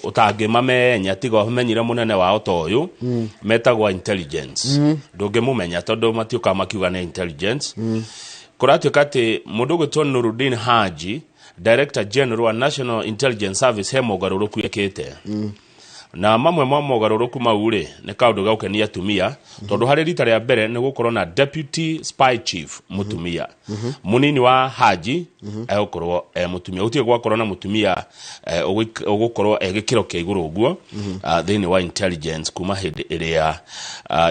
Ũtangĩmamenya tiga ũmenyire mũnene wao ta ũyũ metagwo intelligence. Ndũngĩmũmenya tondũ matiũkaga makiuga nĩ intelligence. Kũratuĩka atĩ mũndũ ũgwĩtwo Nurudin Haji, Director General wa National Intelligence Service, he mogarũrũku ekĩte, na mamwe ma mogarũrũku mau rĩ, nĩ kaũndũ ga gũkenia atumia, tondũ harĩ rita rĩa mbere nĩ gũkorwo na deputy spy chief mũtumia. Mũnini wa Haji egũkorwo e mũtumia. Gũtirĩ gwakorwo na mũtumia ũgũkorwo e gĩkĩro kĩa igũrũ ũguo thĩinĩ wa intelligence kuma hĩndĩ ĩrĩa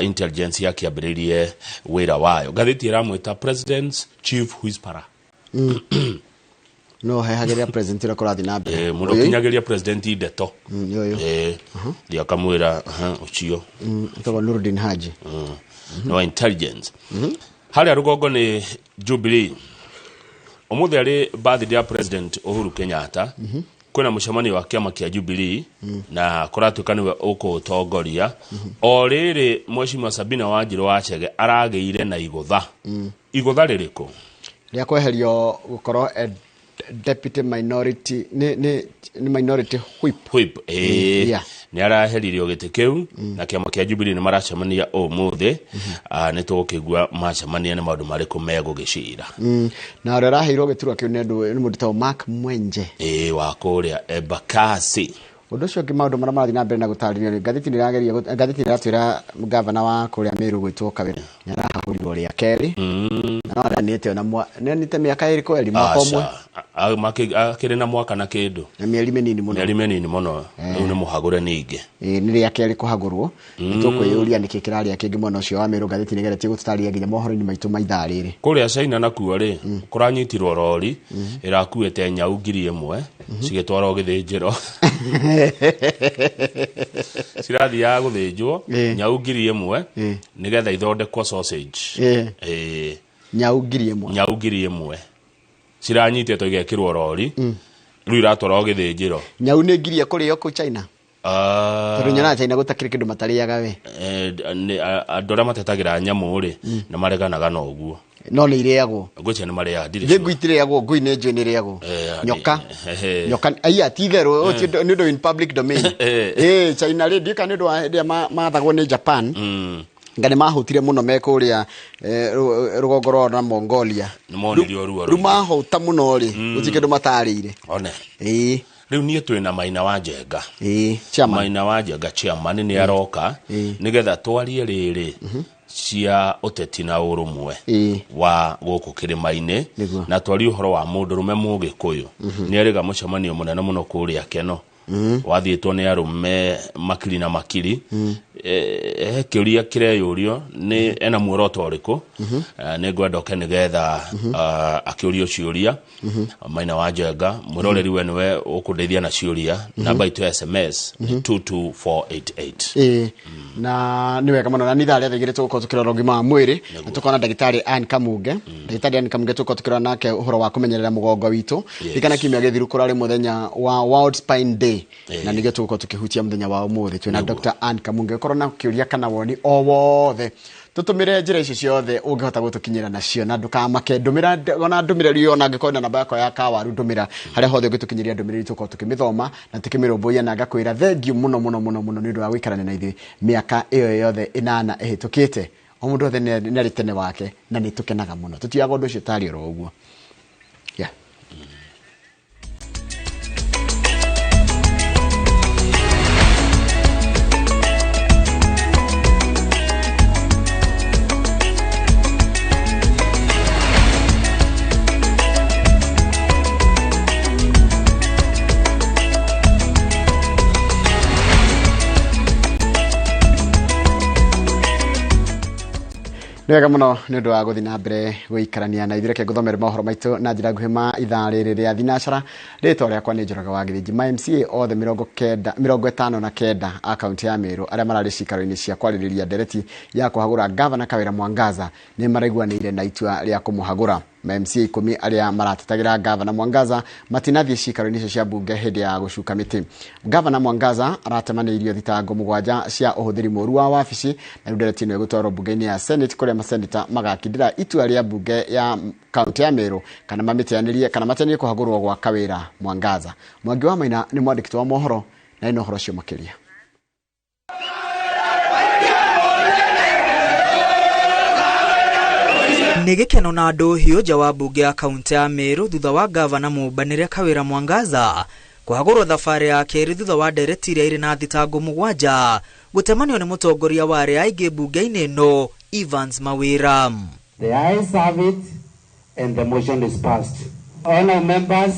intelligence yakĩambĩrĩirie wĩra wayo. Ngathĩti ĩramwĩta President's Chief Whisperer. No hehagĩrĩra president ũrĩa kũrathiĩ na mbere. Mũndũ Ũyũ? ũkinyagĩria president ndeto. Nĩ ũyũ. Thiĩ akamwĩra, "Aha, ũcio." Etagwo Nurudin Haji. Nĩ wa intelligence. Harĩa rũgongo nĩ Jubilee. Ũmũthĩ arĩ birthday ya President Uhuru Kenyatta, kwĩna mũcemanio wa kĩama kĩa Jubilee na kũratuĩka nĩwe ũkũũtongoria. O rĩrĩ, Mheshimiwa Sabina Wanjirũ wa Chege aragĩire na igũtha. Igũtha rĩrĩkũ? Rĩa kweherio gũkorwo deputy minority, nĩ minority whip. Whip, ĩĩ. Nĩ araheririo gĩtĩ kĩu na kĩama kĩa Jubilee nĩ maracemania ũmũthĩ. Nĩ tũgũkĩigua macemania nĩ maũndũ marĩkũ megũgĩcira. Na ũrĩa ũraheirwo gĩturwa kĩu nĩ mũndũ tagwo Mark Mwenje. Ĩĩ, wa kũrĩa Embakasi. Ũndũ ũcio ũngĩ, maũndũ marĩa marathiĩ na mbere na gũtarĩrio nĩ ngathĩti nĩ ĩrageria ngathĩti nĩ ĩratwĩra gavana wa kũrĩa Meru gwĩtwo Kawĩra nĩ arahagũrirwo rĩa kerĩ, na no aranĩte ona nĩanĩte mĩaka ĩrĩkũ eri mwaka ũmwe. Aca, akĩrĩ na mwaka na kĩndũ. Na mĩeri mĩnini mũno. Mĩeri mĩnini mũno. Rĩu nĩ mũhagũre ningĩ. Ĩĩ, nĩ rĩa kerĩ kũhagũrwo. Nĩ tũkwĩyũria nĩkĩ kĩrarĩa kĩngĩ mwena ũcio wa Meru. Ngathĩti nĩ ĩgeretie gũtũtarĩria nginya mohoro-inĩ maitũ ma ithaa rĩrĩ. Kũrĩa China nakuo rĩ, kũranyitirwo rori ĩrakuĩte nyau 1000 cigĩtwarwo gĩthĩnjĩro. Cirathiaga gũthĩnjwo nyau 1000 nĩgetha ithondekwo sausage. Ĩĩ. Nyau 1000? Nyau 1000 ciranyitĩtwo igekĩrwo rori, rĩu iratwarwo gĩthĩnjĩro. Nyau nĩ ngirie kũrĩo kũu China? Tondũ nyonaga China gũtakĩrĩ kĩndũ matarĩaga we. Andũ arĩa matetagĩra nyamũ rĩ, nĩ mareganaga na ũguo. No nĩ irĩagwo? Ngwĩciria nĩ marĩaga, ndirĩ Nĩ sure. Ngui itirĩagwo, ngui nĩ njũĩ nĩ ĩrĩagwo. Nyoka. Nyoka aiya, ti itherũ, ũcio nĩ ũndũ in public domain. China rĩ, ndiũĩ kana nĩ ũndũ wa hĩndĩ ĩrĩa mathagwo nĩ Japan, nga nĩ mahũtire mũno me kũrĩa rũgongo rwao na Mongolia. Nĩ monirio ruo rĩu rũingĩ. Mahũta mũno rĩ, gũtirĩ kĩndũ matarĩire. One. Ĩĩ. Rĩu niĩ twĩna Maina wa Njenga. Ĩĩ, chairman. Maina wa Njenga chairman nĩ aroka nĩgetha twarie rĩrĩ cia ũteti na ũrũmwe wa gũkũ kĩrĩma-inĩ, na twarie ũhoro wa mũndũrũme Mũgĩkũyũ nĩ erĩga mũcemanio mũnene mũno kũrĩa Keno wathiĩtwo nĩ arũme makiri na makiri. He kĩũria kĩreyũrio nĩ ena muoroto ũrĩkũ. Nĩ ngwenda oke nĩgetha akĩũrio ciũria. Maina wa Njenga, mwĩroreri, we nĩwe ũkũndeithia na ciũria. Namba itũ ya SMS nĩ 22488. Ĩĩ, na nĩ wega mũno, na nĩ ithaa rĩa 2:00 tũgũkorwo tũkĩrora ũgima wa mwĩrĩ na tũkona ndagĩtarĩ Ann Kamunge. Ndagĩtarĩ Ann Kamunge tũgũkorwo tũkĩrora nake ũhoro wa kũmenyerera mũgongo witũ. Ririkana kiumia gĩthiru kũrarĩ mũthenya wa World Spine Day, na nĩkĩo tũgũkorwo tũkĩhutia mũthenya wa ũmũthĩ twĩna Dr. Ann Kamunge. Ũkorwo na kĩũria kana woni o wothe, tũtũmĩre njĩra icio ciothe ũngĩhota gũtũkinyĩra nacio, na ndũkamake, ndũmĩra ona ndũmĩrĩri, ona angĩkorwo na namba yakwa ya kawaru, ndũmĩra harĩa hothe ũngĩtũkinyĩria ndũmĩrĩri, tũkorwo tũkĩmĩthoma na tũkĩmĩrũmbũiya. Na ngakwĩra thengiũ mũno mũno mũno mũno nĩ ũndũ wa gũikarania na ithuĩ mĩaka ĩyo yothe 8 ĩhĩtũkĩte. O mũndũ othe nĩ arĩ tene wake na nĩ tũkenaga mũno, tũtiaga ũndũ ũcio tarĩ oro ũguo, yeah. Nĩ wega mũno nĩ ũndũ wa gũthiĩ na mbere gũikarania na ithuĩ. Reke ngũthomere mohoro maitũ na njĩra nguhĩ ma ithaa rĩrĩ rĩa thinacara. Rĩtwa rĩakwa nĩ Njoroge wa Gĩthĩnji. Ma MCA othe 90, 59 a kaunti ya Meru arĩa mararĩ cikaro-inĩ cia kwarĩrĩria ndereti ya kũhagũra gavana Kawĩra Mwangaza nĩ maraiguanĩire na itua rĩa kũmũhagũra. Ma MCA 10 arĩa maratetagĩra gavana Mwangaza matinathiĩ cikaro-inĩ icio cia mbunge hĩndĩ ya gũcuka mĩtĩ. Gavana Mwangaza aratemanĩirio thitango 7 cia ũhũthĩri mũru wa wabici, na rĩu ndereti ĩno ĩgũtwarwo mbunge-inĩ ya Senate kũrĩa maseneta magakindĩra itua rĩa mbunge ya kaunti ya Meru kana mamĩteanĩrie kana mateanĩrie kũhagũrwo gwa Kawĩra Mwangaza. Mwangi wa Maina nĩ mwandĩki wa mohoro Na ĩno ũhoro ũcio makĩria. Nĩ gĩkeno na ndũhiũ nja wa mbunge ya kaunti ya Meru thutha wa gavana mũmbanĩre Kawĩra Mwangaza kũhagũrwo thabarĩ ya kerĩ thutha wa ndereti iria irĩ na thitango 7 gũtemanio nĩ mũtongoria wa arĩa aingĩ mbunge-inĩ ĩno Evans Mawira. The ayes have it and the motion is passed. Honourable members,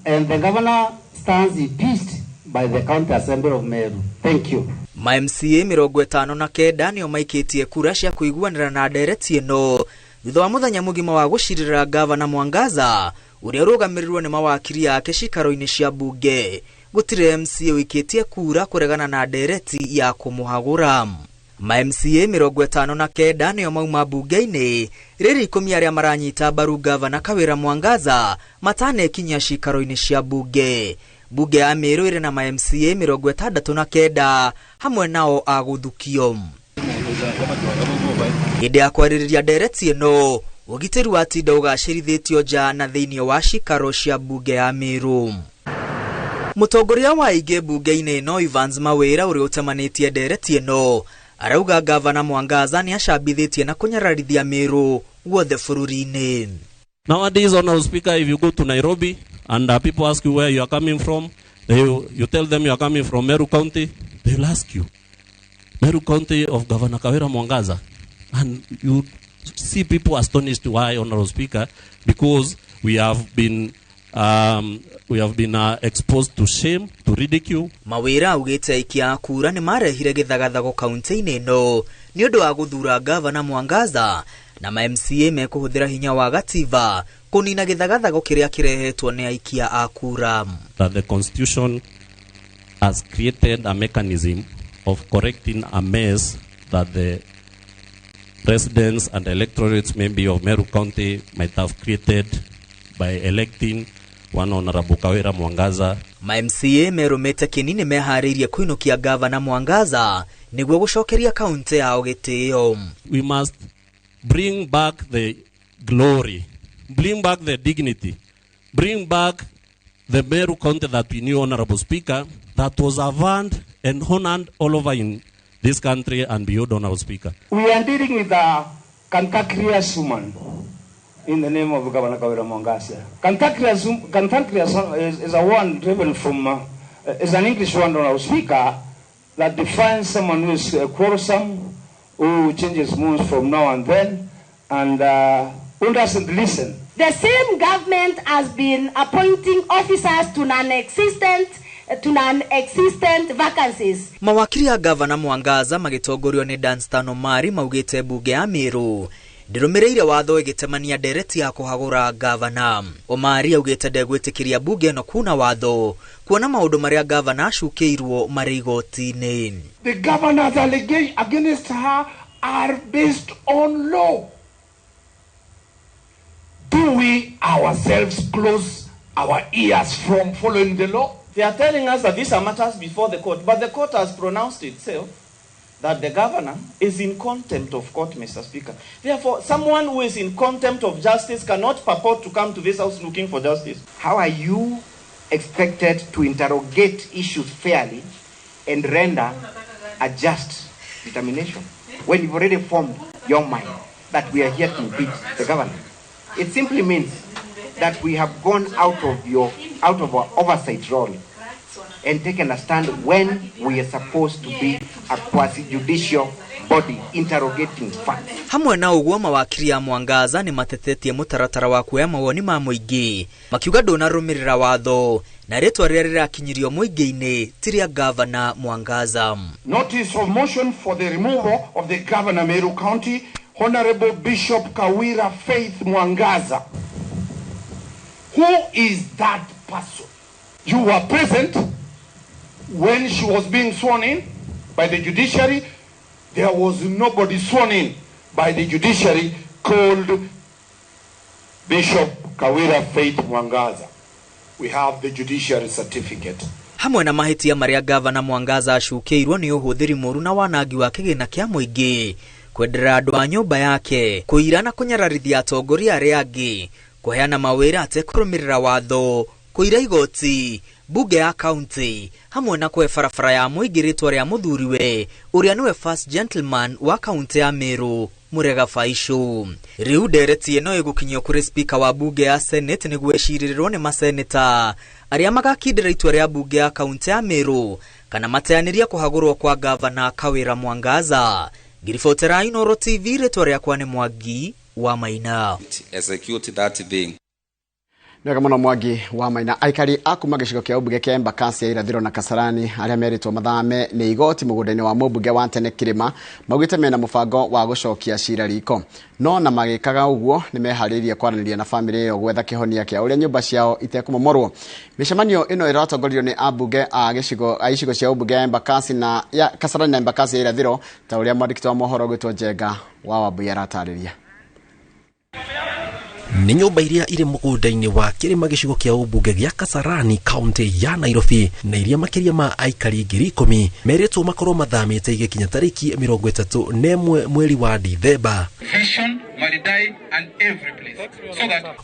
and the governor stands impeached by the County Assembly of Meru. Thank you. Ma MCA 59 nĩo maikĩtie kura cia kũiguanĩra na ndereti ĩno thutha wa mũthenya mũgima wa gũcirĩra gavana Mwangaza ũrĩa ũrũgamĩrĩrwo nĩ mawakiri ake cikaro-inĩ cia mbunge. Gũtirĩ MCA ũikĩtie kura kũregana na ndereti ya kũmũhagũra. Ma MCA 59 nĩo mauma mbunge-inĩ, rĩrĩ 10 arĩa maranyita mbaru gavana Kawĩra Mwangaza matanekinyia cikaro-inĩ cia mbunge. Mbunge ya Meru ĩrĩ na ma MCA 69 hamwe nao a gũthukio. Hĩndĩ ya kwarĩrĩria ndereti ĩno, ũgitĩri wa tinda ũgacĩrithĩtio nja na thĩinĩ wa cikaro cia mbunge ya Meru. Mũtongoria wa aingĩ mbunge-inĩ ĩno Evans Mawira ũrĩa ũtemanĩtie ndereti ĩno arauga gavana Mwangaza nĩ acambithĩtie na kũnyararithia Meru guothe bũrũri-inĩ. Nowadays, Honorable Speaker, if you go to Nairobi and people ask you where you are coming from, you tell them you are coming from Meru County, they will ask you, Meru County of Governor Kawira Mwangaza. And you see people astonished why, Honorable Speaker, because we have been exposed to shame, to ridicule. Mawira augĩte aikia a kura nĩ marehire gĩthagathago kaunti-inĩ ĩno nĩ ũndũ wa gũthura gavana Mwangaza na ma MCA mekũhũthĩra hinya wa gatiba kũnina gĩthagathago kĩrĩa kĩrehetwo nĩ aikia a kura. That the constitution has created a mechanism of correcting a mess that the residents and electorates maybe of Meru County might have created by electing one Honorable Kawira Mwangaza. Ma MCA merũmĩte kĩni nĩ meharĩirie kũinũkia gavana Mwangaza nĩguo gũcokeria kaunti yao gĩtĩo. We must bring back the glory, bring back the dignity, bring back the Meru County that we knew, Honorable Speaker, that was avowed and honored all over in this country and beyond, Honorable Speaker. We are dealing with a cantankerous woman in the name of Governor Kawira Mwangaza. Cantankerous is a word driven from, is an English word, Honorable Speaker, that defines someone who is quarrelsome, who changes moods from now and then, and who doesn't listen. The same government has been appointing officers to non-existent vacancies. Mawakiri a gavana Mwangaza magĩtongorio nĩ Danstan Omari maugĩte mbunge ya Meru ndĩrũmĩrĩire watho ĩgĩtemania ndereti ya kũhagũra gavana. Omari augĩte ndegwĩtĩkĩria mbunge ĩno kuna watho kuona maũndũ marĩa gavana acukĩirwo marĩ igoti-inĩ. The governor's allegations against her are based on law. Do we ourselves close our ears from following the law? They are telling us that these are matters before the court, but the court has pronounced itself that the governor is in contempt of court, Mr. Speaker. Therefore, someone who is in contempt of justice cannot purport to come to this house looking for justice. How are you expected to interrogate issues fairly and render a just determination when you've already formed your mind that we are here to impeach the governor? It simply means that we have gone out of our oversight role and taken a stand when we are supposed to be a quasi-judicial body interrogating facts. Hamwe na ũguo mawakiri a Mwangaza nĩ matetetie mũtaratara wa kuoya mawoni ma mũingĩ makiuga ndũnarũmĩrĩra watho na rĩtwa rĩrĩa rĩrakinyirio mũingĩ-inĩ ti rĩa gavana Mwangaza. Notice of motion for the removal of the governor Meru County, Honorable Bishop Kawira Faith Mwangaza. Who is that person? You were present when she was being sworn in by the judiciary. There was nobody sworn in by the judiciary called Bishop Kawira Faith Mwangaza. We have the judiciary certificate. Hamwe na mahĩtia marĩa gavana Mwangaza acukĩirwo nĩ ũhũthĩri mũru na wanangi wa kĩgĩna kĩa mũingĩ, kwenderera andũ a nyũmba yake, kũira na kũnyararithia atongoria arĩa angĩ, kũheana mawĩra atekũrũmĩrĩra watho, kũira igoti, Bunge ya kaunti hamwe na kwe barabara ya mũingĩ rĩtwa rĩa mũthuriwe ũrĩa nĩwe first gentleman wa kaunti ya Meru Murega Faishu. Rĩu ndereti ĩno ĩgũkinyio kũrĩ speaker wa bunge ya Senate nĩguo ĩcirĩrĩrwo nĩ maseneta arĩa magakindĩra itua rĩa bunge ya kaunti ya Meru kana mateanĩria kũhagũrwo kwa gavana Kawira Mwangaza. Ngiribotera Inooro TV, rĩtwa rĩakwa nĩ Mwangi wa Maina. Execute that thing. Nĩwega mũno Mwangi wa Maina. Aikari a kuma gĩcigo kĩa ũmbunge kĩa Embakasi ya Irathĩro na Kasarani arĩa merĩtwo mathame nĩ igoti mũgũnda-inĩ wa mũmbunge wa tene Kĩrĩma maugĩte mena mũbango wa gũcokia cira riko, no na magĩkaga ũguo nĩ meharĩirie kwaranĩria na bamĩrĩ ĩyo gwetha kĩhonia kĩa ũrĩa nyũmba ciao itekũmomorwo. Mĩcemanio ĩno ĩratongoririo nĩ ambunge a gĩcigo a icigo cia ũmbunge ya Embakasi na ya Kasarani na Embakasi ya Irathĩro, ta ũrĩa mwandĩki wa mohoro gwĩtwo Njenga wa Wambui aratarĩria. Nĩ nyũmba iria irĩ mũgũnda-inĩ wa Kĩrĩma gĩcigo kĩa ũmbunge gĩa Kasarani kaunti ya Nairobi na iria makĩria ma aikari 10,000 merĩtwo makorwo mathamĩte igĩkinya tarĩki 31 mweri wa Dithemba.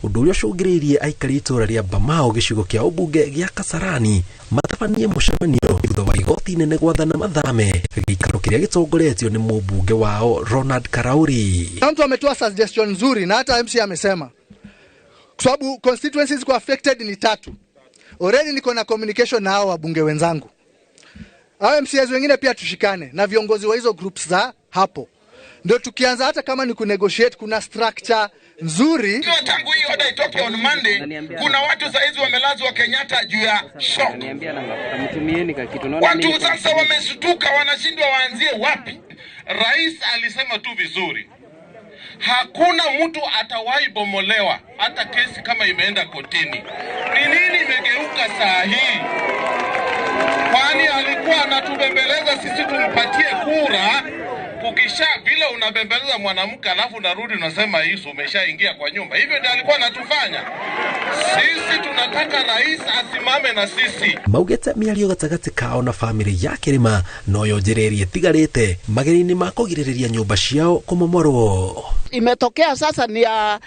Ũndũ ũrĩa ũcũngĩrĩirie aikari itũra rĩa Bamao gĩcigo kĩa ũmbunge gĩa Kasarani matabanie mũcemanio thutha wa igoti inene gwathana mathame gĩikaro kĩrĩa gĩtongoretio nĩ mũmbunge wao Ronald Karauri. Mtu ametoa suggestion nzuri na hata MC amesema kwa sababu constituencies kwa affected ni 3. Already niko na communication na hao wabunge wenzangu. Hao MCAs wengine pia tushikane na viongozi wa hizo groups za hapo. Ndio tukianza hata kama ni kunegotiate kuna structure nzuri. Tangu hii order itoke on Monday, kuna watu saizi wamelazwa Kenyatta juu ya shock. Watu sasa wameshtuka, wanashindwa waanzie wapi. Rais alisema tu vizuri, hakuna mtu atawahi bomolewa hata kesi kama imeenda kotini. Ni nini imegeuka saa hii? Kwani alikuwa anatubembeleza sisi tumpatie kura? Kukisha vile unabembeleza mwanamke alafu unarudi unasema Yesu umeshaingia kwa nyumba. Hivyo ndio alikuwa anatufanya. Sisi tunataka rais asimame na sisi. Maugete mĩario gatagatĩ kao na famĩlĩ ya Kĩrĩma no yo njĩra ĩrĩa ĩtigarĩte magerio-inĩ ma kũgirĩrĩria nyũmba ciao kũmomorwo. Imetokea sasa ni ya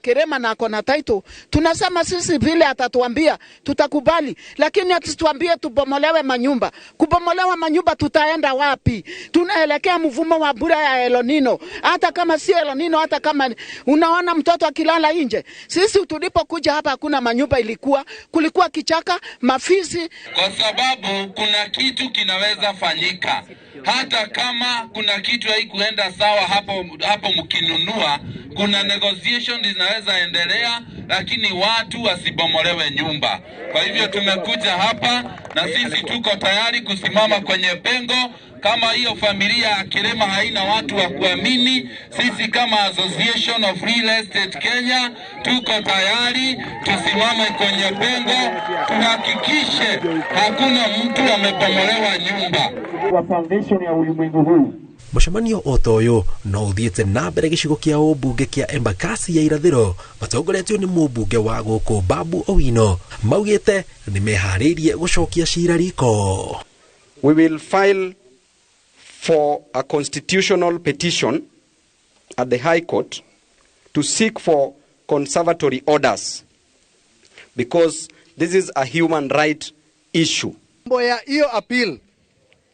Kirema na akona title. Tunasema sisi vile atatuambia tutakubali, lakini asituambie tubomolewe manyumba. Kubomolewa manyumba tutaenda wapi? Tunaelekea mvumo wa bura ya El Nino. Hata kama si El Nino, hata kama unaona mtoto akilala nje. Sisi tulipokuja hapa hakuna manyumba, ilikuwa kulikuwa kichaka, mafisi. Kwa sababu kuna kitu kinaweza fanyika. Hata kama kuna kitu haikuenda sawa hapo mkinunua, kuna negotiation zinaweza endelea, lakini watu wasibomolewe nyumba. Kwa hivyo tumekuja hapa na sisi tuko tayari kusimama kwenye pengo. Kama hiyo familia ya Kirema haina watu wa kuamini, sisi kama Association of Real Estate Kenya tuko tayari tusimame kwenye pengo, tuhakikishe hakuna mtu amebomolewa nyumba. Kwa foundation ya ulimwengu huu. Mũcemanio o ta ũyũ no ũthiĩte na mbere gĩcigo kĩa ũmbunge kĩa Embakasi ya Irathĩro matongoretio nĩ mũmbunge wa gũkũ Babu Owino maugĩte nĩ meharĩirie gũcokia cira riko. We will file for a constitutional petition at the High Court to seek for conservatory orders because this is a human right issue. Mambo ya hiyo appeal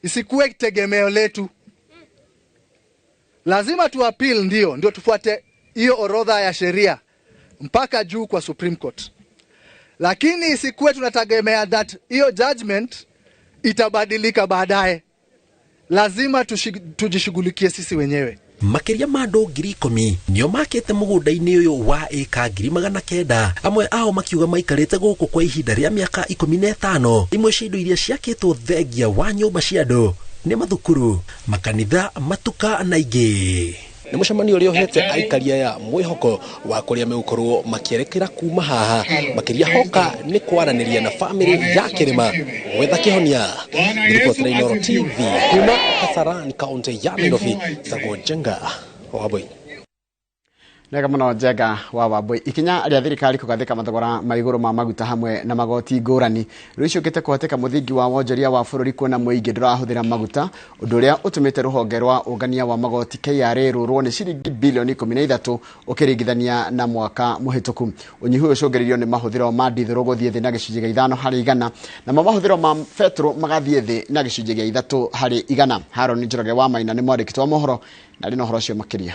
isikuwe tegemeo letu. Lazima tu appeal ndio tufuate hiyo orodha ya sheria mpaka juu kwa Supreme Court. Lakini isikuwe tunategemea that hiyo judgment itabadilika baadaye. Lazima tujishughulikie sisi wenyewe. Makĩria ma andũ 10,000 nĩo makĩte mũgũnda-inĩ ũyũ wa ĩka 900,000, amwe ao makiuga maikarĩte gũkũ kwa ihinda rĩa mĩaka 15. Imwe cia indo iria ciakĩtwo thengia wa nyũmba cia andũ nĩ mathukuru, makanitha, matuka na ingĩ. Nĩ mũcemanio ũrĩa ũhete aikari aya mwĩhoko wa kũrĩa megũkorwo makĩerekera kuma haha, makĩria hoka nĩ kwaranĩria na famĩlĩ ya Kĩrĩma gwetha kĩhonia. Riboti ya Inooro TV kuma Kasarani, kaunti ya Nairobi, Sago Njenga wa Wambui. Nega muno Njenga wa Wambui. Ikinya rĩa thirikari kũgathĩka mathogora ma igũrũ ma maguta hamwe na magoti ngũrani rĩcũkĩte kũhatĩka mũthingi wa wonjoria wa bũrũri kuona mũingĩ ndũrahũthĩra maguta, ũndũ ũrĩa ũtũmĩte rũhonge rwa ũngania wa magoti KRA rũrwo nĩ ciringi bilioni 13 ũkĩringithania na mwaka mũhĩtũku. Ũnyihu ũyũ ũcũngĩrĩirio nĩ mahũthĩro ma ndithũrũ gũthiĩ thĩ na gĩcunjĩ gĩa 5 harĩ igana, namo mahũthĩro ma betũrũ magathiĩ thĩ na gĩcunjĩ gĩa 3 harĩ igana. Haron Njoroge wa Maina nĩ mwandĩki wa mohoro na arĩ na ũhoro ũcio makĩria.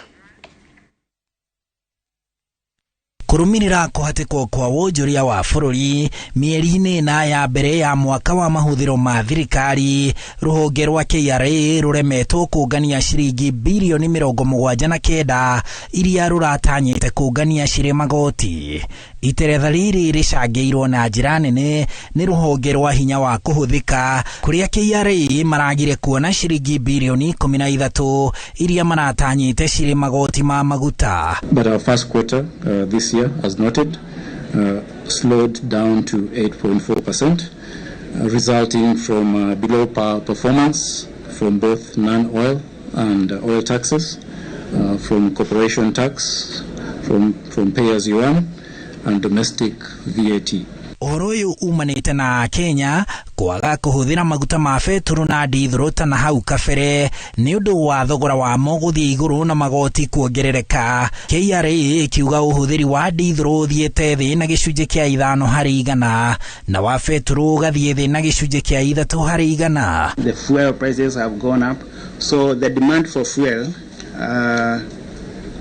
Kũrũmĩrĩra kũhatĩkwo kwa wonjoria wa bũrũri mĩeri-inĩ ĩna ya mbere ya mwaka wa mahũthĩro ma thirikari, rũhonge rwa KRA rũremetwo kũngania ciringi bilioni 79 iria rũratanyĩte kũngania cirĩ magoti. Iteretha rĩrĩ rĩcangĩirwo na njĩra nene nĩ rũhonge rwa hinya wa kũhũthĩka kũrĩa KRA maragire kuona ciringi bilioni 13 iria maratanyĩte cirĩ magoti ma maguta. But our first quarter this year, as noted, slowed down to 8.4%, resulting from below par performance from both non-oil and oil taxes, from corporation tax, from pay-as-you-earn, and domestic VAT. Ũhoro ũyũ umanĩte na Kenya kwaga kũhũthĩra maguta ma betũrũ na ndithũrũ ta na hau kabere nĩ ũndũ wa thogora wamo gũthiĩ igũrũ na magoti kuongerereka. KRA ĩkiuga ũhũthĩri wa ndithũrũ ũthiĩte thĩ na gĩcunjĩ kĩa 5 harĩ igana na wa betũrũ ũgathiĩ thĩ na gĩcunjĩ kĩa 3 harĩ igana. The fuel prices have gone up, so the demand for fuel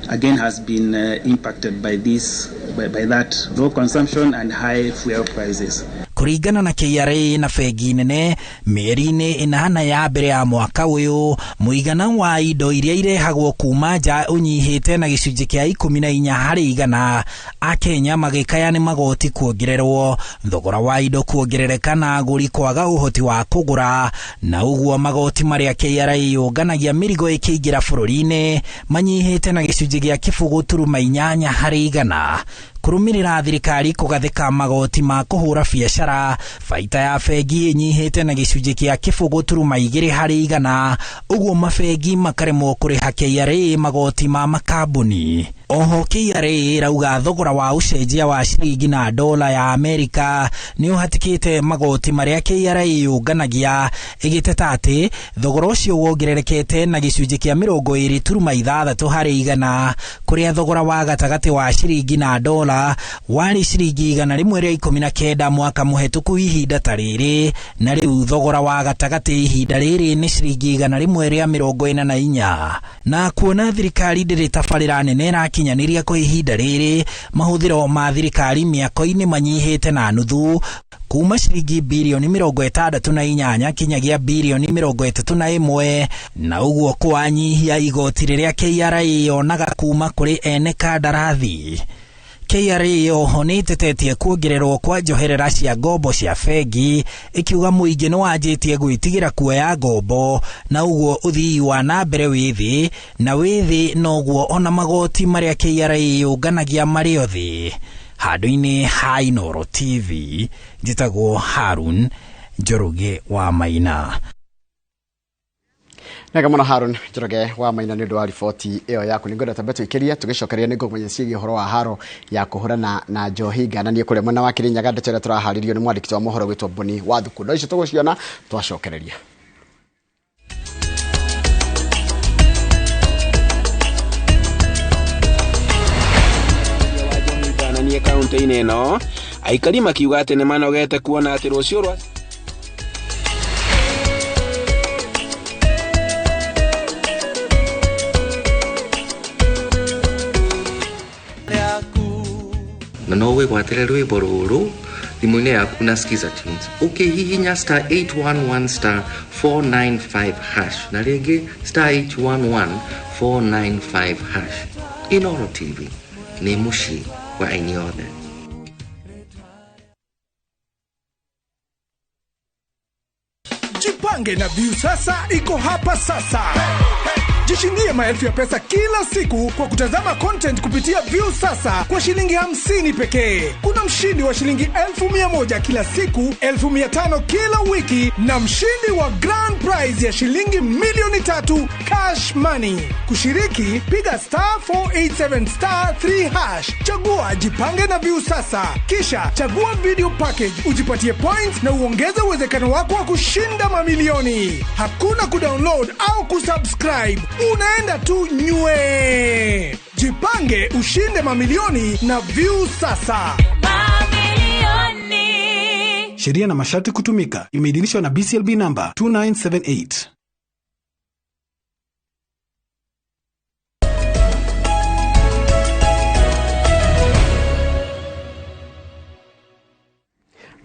again has been impacted by this, by that low consumption and high fuel prices. Kũringana na KRA na bengi nene, mĩeri-inĩ ĩnana ya mbere ya mwaka ũyũ, mũigana wa indo iria irehagwo kuma nja ũnyihĩte na gĩcunjĩ kĩa 14 harĩ igana. Akenya magĩkaya nĩ magoti kuongererwo, thogora wa indo kuongerereka na agũri kwaga ũhoti wa kũgũra, na ũguo magoti marĩa KRA yũnganagia mĩrigo ĩkĩingĩra bũrũri-inĩ manyihĩte na gĩcunjĩ gĩa 0.8 harĩ igana. Kũrũmĩrĩra thirikari kũgathĩka magoti ma kũhũra biacara, baita ya bengi ĩnyihĩte na gĩcunjĩ kĩa 0.2 harĩ igana, ũguo mabengi makaremwo kũrĩha KRA magoti ma makambuni. Oho KRA ĩrauga thogora wa ũcenjia wa ciringi na dola ya Amerika nĩ ũhatĩkĩte magoti marĩa KRA yũnganagia, ĩgĩteta atĩ thogora ũcio wongererekete na gĩcunjĩ kĩa 20.6 harĩ igana, kũrĩa thogora wa gatagatĩ wa ciringi na dola warĩ ciringi 119 mwaka mũhetũku ihinda ta rĩrĩ, na rĩu thogora wa gatagatĩ ihinda rĩrĩ nĩ ciringi 144. Na kuona thirikari ndĩrĩ tabarĩra nene ĩrakinyanĩria kwa ihinda rĩrĩ, mahũthĩro ma thirikari mĩako-inĩ manyihĩte na nuthu kuma ciringi bilioni 68 kinyagia bilioni 31, na ũguo kũwanyihia igoti rĩrĩa KRA yonaga kuma kũrĩ ene kandarathi. KRA oho nĩ ĩtetetie kuongererwo kwa njoherera cia ngombo cia bengi, ĩkiuga mũingĩ nĩ wanjĩtie gwĩtigĩra kuoya ngombo, na ũguo ũthii wa na mbere wĩ thĩ, na wĩ thĩ noguo ona magoti marĩa KRA yũnganagia marĩ o thĩ. Handũ-inĩ ha Inooro TV, njĩtagwo Harun Njoroge wa Maina. Nega muno Harun Njoroge wa Maina nĩ ũndũ wa riboti ĩyo yaku. Nĩngwenda tambe tũikĩrie tũgĩcokeria nĩ ngũmenya ciĩgiĩ ũhoro wa haro ya kũhũrana na njohi ngananie kũrĩa mwena wa Kĩrĩnyaga, ndeto ĩrĩa tũraharĩrio nĩ mwandĩki wa mohoro gwĩtwo Boni wa Thuku. No icio tũgũciona twacokereria. Ngananie kaunti-inĩ ĩno, aikari makiuga atĩ nĩ manogete kuona atĩ rũciũ rwa na no wĩgwatĩre rwĩmbo rũrũ thimũ-inĩ yaku na Skiza Tunes ũkĩhihinya star 811 star 495 hash na rĩngĩ star 811 495 hash. Inooro TV nĩ mũciĩ wa aini othe. Jipange na Viusasa iko hapa sasa. Jishindie maelfu ya pesa kila siku kwa kutazama content kupitia Viusasa kwa shilingi 50 pekee. Kuna mshindi wa shilingi 1,100 kila siku, 500 kila wiki na mshindi wa grand prize ya shilingi 3,000,000 cash money. Kushiriki, piga *487 *3#. Chagua jipange na Viusasa. Kisha chagua video package, ujipatie points na uongeze uwezekano wako wa kushinda mamilioni. Hakuna kudownload au kusubscribe. Unaenda tu nywe. Jipange ushinde mamilioni na Viusasa. Sheria na masharti kutumika. Imeidhinishwa na BCLB number 2978.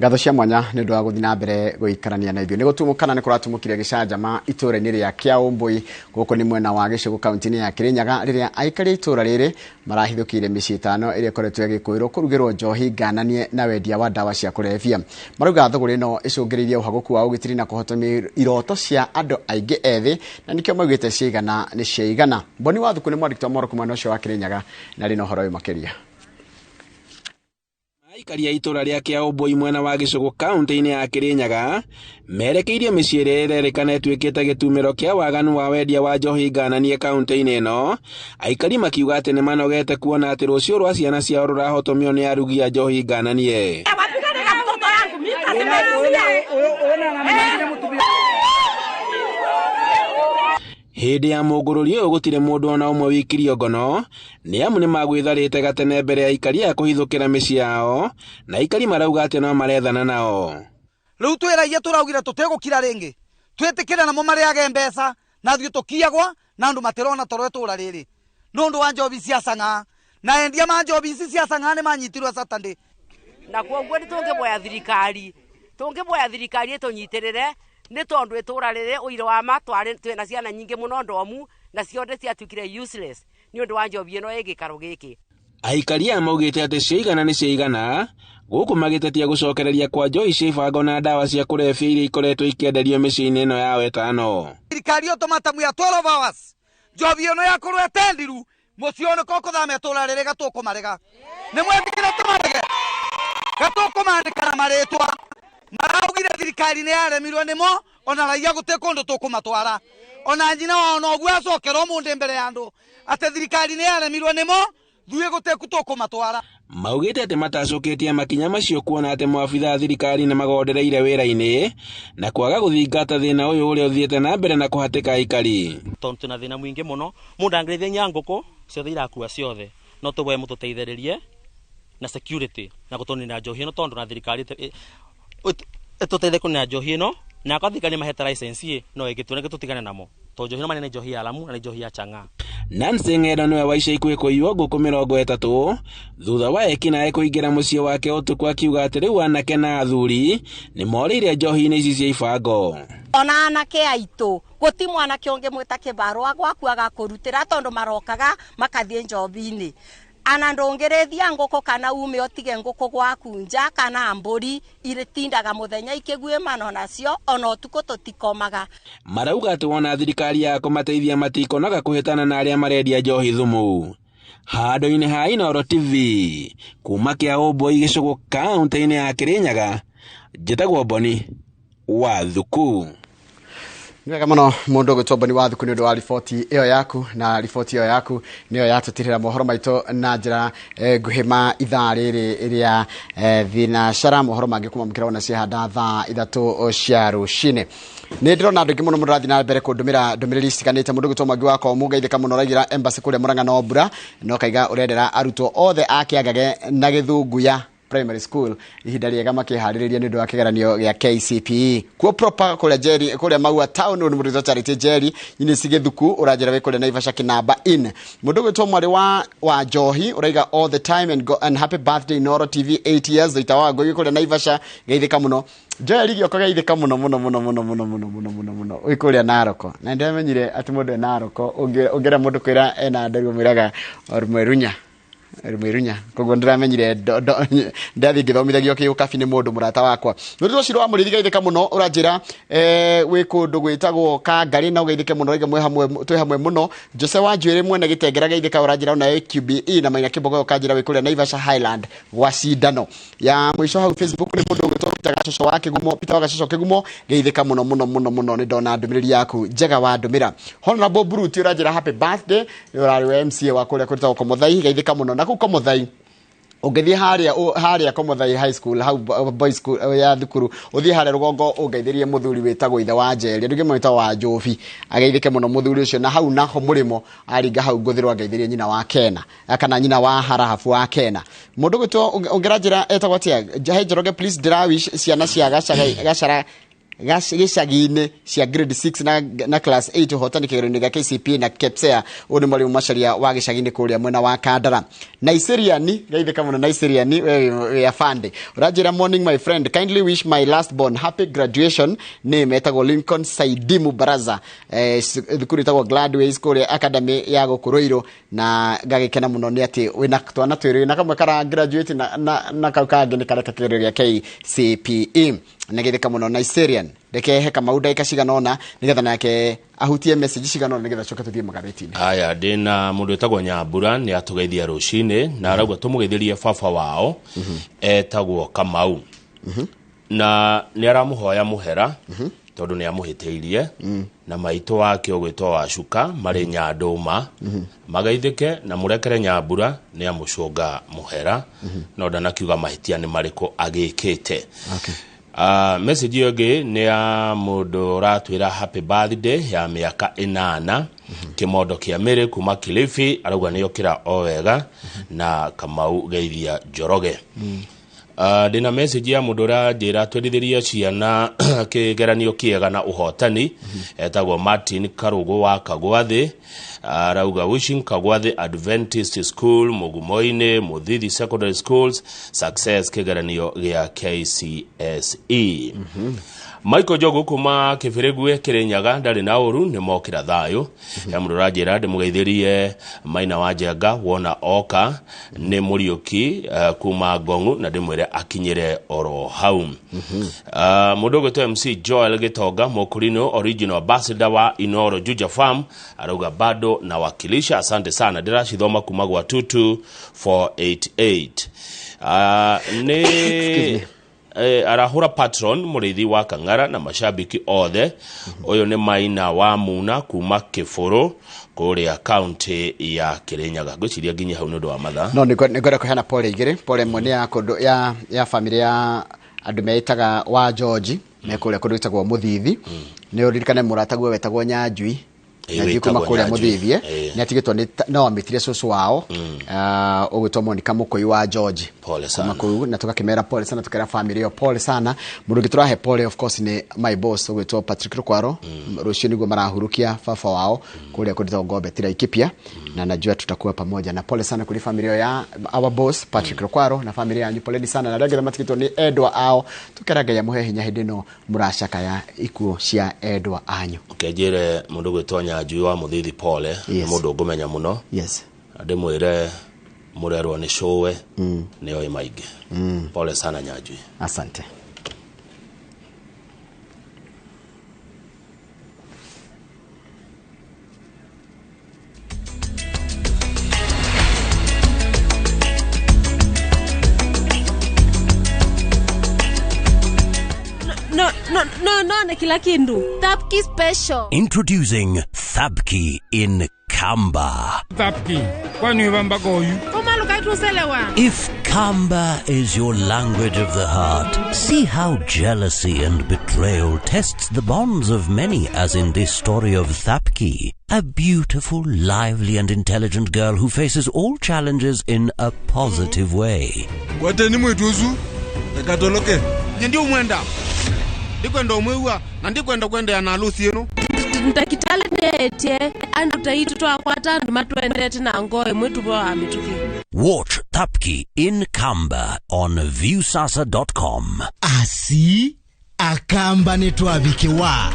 Ngatho cia mwanya nä å ndå wa gå thiä na mbere gå ikarania na ithuä nä gå tumå nä kå ratumå kire gä canjama itå ra-inä rä a kä aåmbåi gå kå nä mwena wa gä cå kaunti-inä ya kä rä nyaga rä rä a aikari a itå ra rä rä marahithå kä ire mä ciä ĩtano ä rä a ĩkoretwo ĩgä kå ä rwo kå rugä rwo njohi ngananie na wendia wa ndawa cia kå rebia marauga thågå rä no ä cå ngä rä irie å hagå ku wa å gä tiri na kå hotomia iroto cia andå aingä ethä na nä kä o maugä te ciaigana nä ciaigana. Mboni wa Thuku nä mwandä wa moro mwena å cio wa kä rä nyaga na rä na å horo å yå makä ria. Aikari a itũra rĩa Kĩaũmbũi mwena wa Gĩcũgũ kaunti-inĩ ya Kĩrĩnyaga merekeirie mĩciĩ ĩrĩa ĩrerĩkana ĩtuĩkĩte gĩtumĩro kĩa waganu wa wendia wa njohi ngananie kaunti-inĩ ĩno. Aikari makiuga atĩ nĩmanogete kuona atĩ rũciũ rwa ciana ciao rũrahotomio nĩ arugi a njohi ngananie. Hĩndĩ ya mũngũrũri ũyũ gũtirĩ mũndũ ona ũmwe wĩkirio ngono nĩ amu nĩmagwĩtharĩte gatene mbere ya aikari aya kũhithũkĩra mĩciĩ yao na aikari marauga atĩ no marethana nao. Rĩu twĩ raia tũraugire tũtigũkira rĩngĩ, twĩtĩkĩre namo marĩage mbeca na ithuĩ tũkiagwa na andũ matĩrona toro itũra rĩrĩ nĩ ũndũ wa njobi cia cang'aa na endia ma njobi ici cia cang'aa nĩ manyitirwo Saturday. Na kwoguo nĩ tũngĩboya thirikari ĩtũnyitĩrĩre nĩ tondũ itũra rĩrĩ ũira wa ma twĩna ciana nyingĩ mũno ndomu na ciothe ciatuĩkire useless nĩ ũndũ wa njobi ĩno ĩ gĩikaro gĩkĩ. Aikari aya maugĩte atĩ ciaigana nĩ ciaigana gũkũ magĩtetia gũcokereria kwa njohi cia ibango na ndawa cia kũrebia iria ikoretwo ikĩenderio mĩciĩ-inĩ ĩno yao ĩtano. Thirikari ũtũmatamu ya 12 hours njobi ĩno yakorwo ĩtendiru mũciĩ ũyũ nĩko kũthama itũra rĩrĩ gatũkũmarega nĩ mwetĩkĩra tũmarege gatũkũmandĩka na marĩtwa maraugire thirikari nĩ yaremirwo nĩmo ona raia gũtirĩ kũndũ tũkũmatwara ona nyina wao noguo acokerwo mũndĩ mbere ya andũ atĩ thirikari nĩ yaremirwo nĩmo thuĩ gũtirĩ ku tũkũmatwara. Maugĩte atĩ matacũkĩtie makinya macio kuona atĩ maabitha a thirikari nĩ magondereire wĩra-inĩ na kwaga gũthingata thĩna ũyũ ũrĩa ũthiĩte na mbere na kũhatĩka aikari. Tondũ twĩna thĩna mũingĩ mũno mũndũ angĩrĩithia nginya ngũkũ ciothe irakua ciothe no tũboe mũtũteithĩrĩrie na security na gũtũnina njohi ĩno tondũ na thirikari ĩtũteithie kũnina njohi ĩno na akorwo thirikari nĩmahete license no ĩngĩtuoneke tũtigane namo tondũ njohi ĩno manene njohi ya Lamu na nĩ njohi ya chang'aa. Nancy Ng'endo nĩwe wa ica ikuhĩ kũiywo ngũkũ 30 thutha wa ekinaĩ kũingĩra mũciĩ wake ũtukũ akiuga atĩ rĩu anake na athuri nĩmorĩire njohi-inĩ ici cia ibango. Ona anake aitũ gũti mwanake ũngĩmwĩta kĩbarũa gwaku agakũrutĩra tondũ marokaga makathiĩ njobi-inĩ. Ana ndũngĩrĩithia ngũkũ kana ume ũtige ngũkũ gwaku nja kana mbũri irĩtindaga mũthenya ikĩguĩmana nacio ona ũtukũ tũtikomaga. Marauga atĩ wona thirikari ya kũmateithia matikonaga kũhĩtana na arĩa marendia njohi thumu. Handũ-inĩ ha Inooro TV kuma Kĩaũmbũi Gĩcũgũ kaunti-inĩ ya Kĩrĩnyaga, njĩtagwo Mboni wa Thuku. Nĩ wega mũno mũndũ ũgwĩtwo Mboni wa Thuku nĩ ũndũ wa riboti ĩyo yaku na riboti ĩyo yaku nĩyo yatũtirĩra mohoro maitũ na njĩra nguhĩ ma ithaa rĩrĩ rĩa thinacara. Mohoro mangĩ kũmamũkĩra ona ciahanda thaa 3 cia rũcinĩ. Nĩ ndĩrona andũ aingĩ mũno mũrathiĩ na mbere kũndũmĩra ndũmĩrĩri citiganĩte. Mũndũ ũgwĩtwo Mwangi wakwa mũgeithĩka mũno ũraigĩra embassy kũrĩa Mũrang'a no mbura no kaiga ũrendera arutwo othe a Kĩangage na Gĩthunguya Primary School ihinda rĩega makĩharĩrĩria nĩ ũndũ wa kĩgeranio gĩa KCPE kuo proper kũrĩa Njeri kũrĩa Maua town nĩ mũndũ Charity Njeri nyini cigĩthuku ũranjĩra wĩ kũrĩa Naivasha Kĩnamba Inn. Mũndũ ũgwĩtwo mwarĩ wa Njohi ũraiga all the time and, go, and happy birthday Inooro TV 8 years Thũita wa Ngũi kũrĩa Naivasha geithĩka mũno. Joel gĩoko geithĩka mũno mũno mũno mũno mũno mũno mũno mũno mũno wĩ kũrĩa Naroko na ndĩramenyire atĩ mũndũ e Naroko ũngĩra mũndũ kwĩra ena nderu mwĩraga Mwerunya Mwirunya koguo ndiramenyire ndathi ngithomithagio kĩũkabi nĩ mũndũ mũrata wakwa nĩ ũcio wa mũrĩithi geithĩka mũno ũranjĩra wĩ kũndũ gwĩtagwo Kangarĩ na ũgeithĩke mũno rĩngĩ twĩ hamwe mũno Jose wa Njuĩrĩ mwene gĩtengera geithĩka ũranjĩra ona QBE na Maina Kĩmbogo ũkanjĩra wĩ kũrĩa Naivasha Highland gwa cindano ya mũico hau Facebook nĩ mũndũ ũgwĩtwo Peter Gacoco wa Kĩgumo Peter wa Gacoco Kĩgumo geithĩka mũno mũno mũno mũno nĩ ndona ndũmĩrĩri yaku njega wa ndũmĩra Honorable Bruti ũranjĩra happy birthday nĩ ũrarĩ wa MCA wa kũrĩa kwĩtagwo Komothai geithĩka mũno na kũu Komothai ũngĩthiĩ harĩa Komothai High School hau boys school ya thukuru ũthiĩ harĩa rũgongo ũngeithĩrie mũthuri wĩtagwo ithe wa Njeri andũ mwĩtagwo wa Njobi ageithĩke mũno mũthuri ũcio na hau naho mũrĩmo aringa hau ngũthĩrwo angeithĩrie nyina wa Kena kana nyina wa Harahabu wa Kena mũndũ gwĩtwo ũngĩranjĩra etagwo atĩa He Njoroge please ndĩrawish ciana cia Gachara gĩcagi-inĩ cia grade 6 na class 8 ũhotani kĩgeranio gĩa KCPE na KPSEA ũyũ nĩ mwalimu Macharia wa gĩcagi-inĩ kũrĩa mwena wa Kandara Naiseriani geithĩka mũno Naiseriani we afande ũranjĩra morning my friend kindly wish my last born happy graduation nĩ metagwo Lincoln Saidimu Baraza thukuru ĩtagwo Gladways kũrĩa academy ya gũkũ Ruiru na ngagĩkena mũno nĩ atĩ wĩna twana twĩrĩ na kamwe kara graduate na kau kangĩ nĩ kareka kĩgeranio gĩa KCPE nĩgeithĩka mũno Naiserian reke he Kamau ndagĩka cigana ũna nĩgetha nake ahutie message cigana ũna nĩgetha coke tũthiĩ magathĩti-inĩ. Aya ndĩna mũndũ wĩtagwo Nyambura nĩ atũgeithia rũcinĩ na arauga tũmũgeithĩrie baba wao etagwo Kamau na nĩ aramũhoya mũhera tondũ nĩ amũhĩtĩirie na maitũ wake ũgwĩtwo Wacuka marĩ Nyandũma magaithĩke na mũrekere Nyambura nĩ amũcũnga mũhera no ndanakiuga mahĩtia nĩ marĩkũ agĩkĩte. Message ĩyo ĩngĩ nĩ ya mũndũ ũratwĩra happy birthday ya mĩaka 8 kĩmondo kĩa Mĩrĩ kuma Kilifi arauga nĩ okĩra o wega na Kamau geithia Njoroge. Ndĩna message ya mũndũ ũranjĩra twendithĩrie ciana kĩgeranio kĩega na ũhotani etagwo Martin Karũgũ wa Kagwathĩ arauga wishing Kagwathĩ Adventist School Mugumoinĩ Muthithi Secondary Schools success kĩgeranio gĩa KCSE. Michael Jogo kuma Kĩbĩrĩgwe Kĩrĩnyaga ndarĩ na ũru nĩ mokĩra thayũ ya mũndũ ũranjĩra ndĩmũgeithĩrie Maina wa Njenga wona oka nĩ Mũriũki kuma Ngong'u na ndĩmwĩre akinyĩre oro hau. Mũndũ ũgwĩtwo MC Joel Gĩtonga Mũkũrinũ original ambassador wa Inoro Juja Farm arauga bado na wakilisha asante sana ndĩracithoma kuma gwa 22488. Nĩ arahura patron mũrĩithi wa Kang'ara na mashabiki othe ũyũ nĩ Maina wa Muna kuma Kĩbũrũ kũrĩa kaunti ya Kĩrĩnyaga ngwĩciria nginya hau nĩ ũndũ wa mathaa no nĩ ngwenda kũheana pole igĩrĩ pole ĩmwe nĩ ya kũndũ ya family ya andũ meĩtaga wa George me kũrĩa kũndũ gwĩtagwo Mũthithi nĩ ũririkane mũrataguo wetagwo Nyanjui Nyanjui kuma kũrĩa Mũthithi nĩ atigĩtwo no amĩtire cũcũ wao ũgwĩtwo Monica Mũkũi wa George pole sana kuma kũu na tũgakĩmera pole sana tũkera family ĩyo pole sana mũndũ ũngĩ tũrahe pole of course nĩ my boss ũgwĩtwo Patrick Rukwaro rũciũ nĩguo marahurukia baba wao kũrĩa kũndũ Ngombe Laikipia na najua tutakuwa pamoja na pole sana kuri family ya our boss Patrick Rukwaro na family yanyu poleni sana na arĩa angĩ matigĩtwo nĩ endwa ao tũkera Ngai amũhe hinya hĩndĩ ĩno mũracakaya ikuũ cia endwa anyu. Ũkĩnjĩre mũndũ ũgwĩtwo Nyanjui wa Mũthithi pole nĩ mũndũ ngũmenya mũno ndĩmwĩre mũrerwo nĩ cũwe nĩ oĩ maingĩ pole sana Nyanjui asante. No, kila kindu. Thapki special. Introducing Thapki in Kamba. Thapki, kwani wamba goyu? If Kamba is your language of the heart, see how jealousy and betrayal tests the bonds of many, as in this story of Thapki, a beautiful, lively and intelligent girl who faces all challenges in a positive way. Kwateni mwituzu, ekatoloke. Nyendi umwenda. Ndikwenda umwewa na ndikwenda kwenda na harusi yenu ndakitale netie andu taitu twakwata andu matwendete na ngoe mwitu bo amituki. Watch Thapki in Kamba on viewsasa.com. Asi akamba netwabikiwa.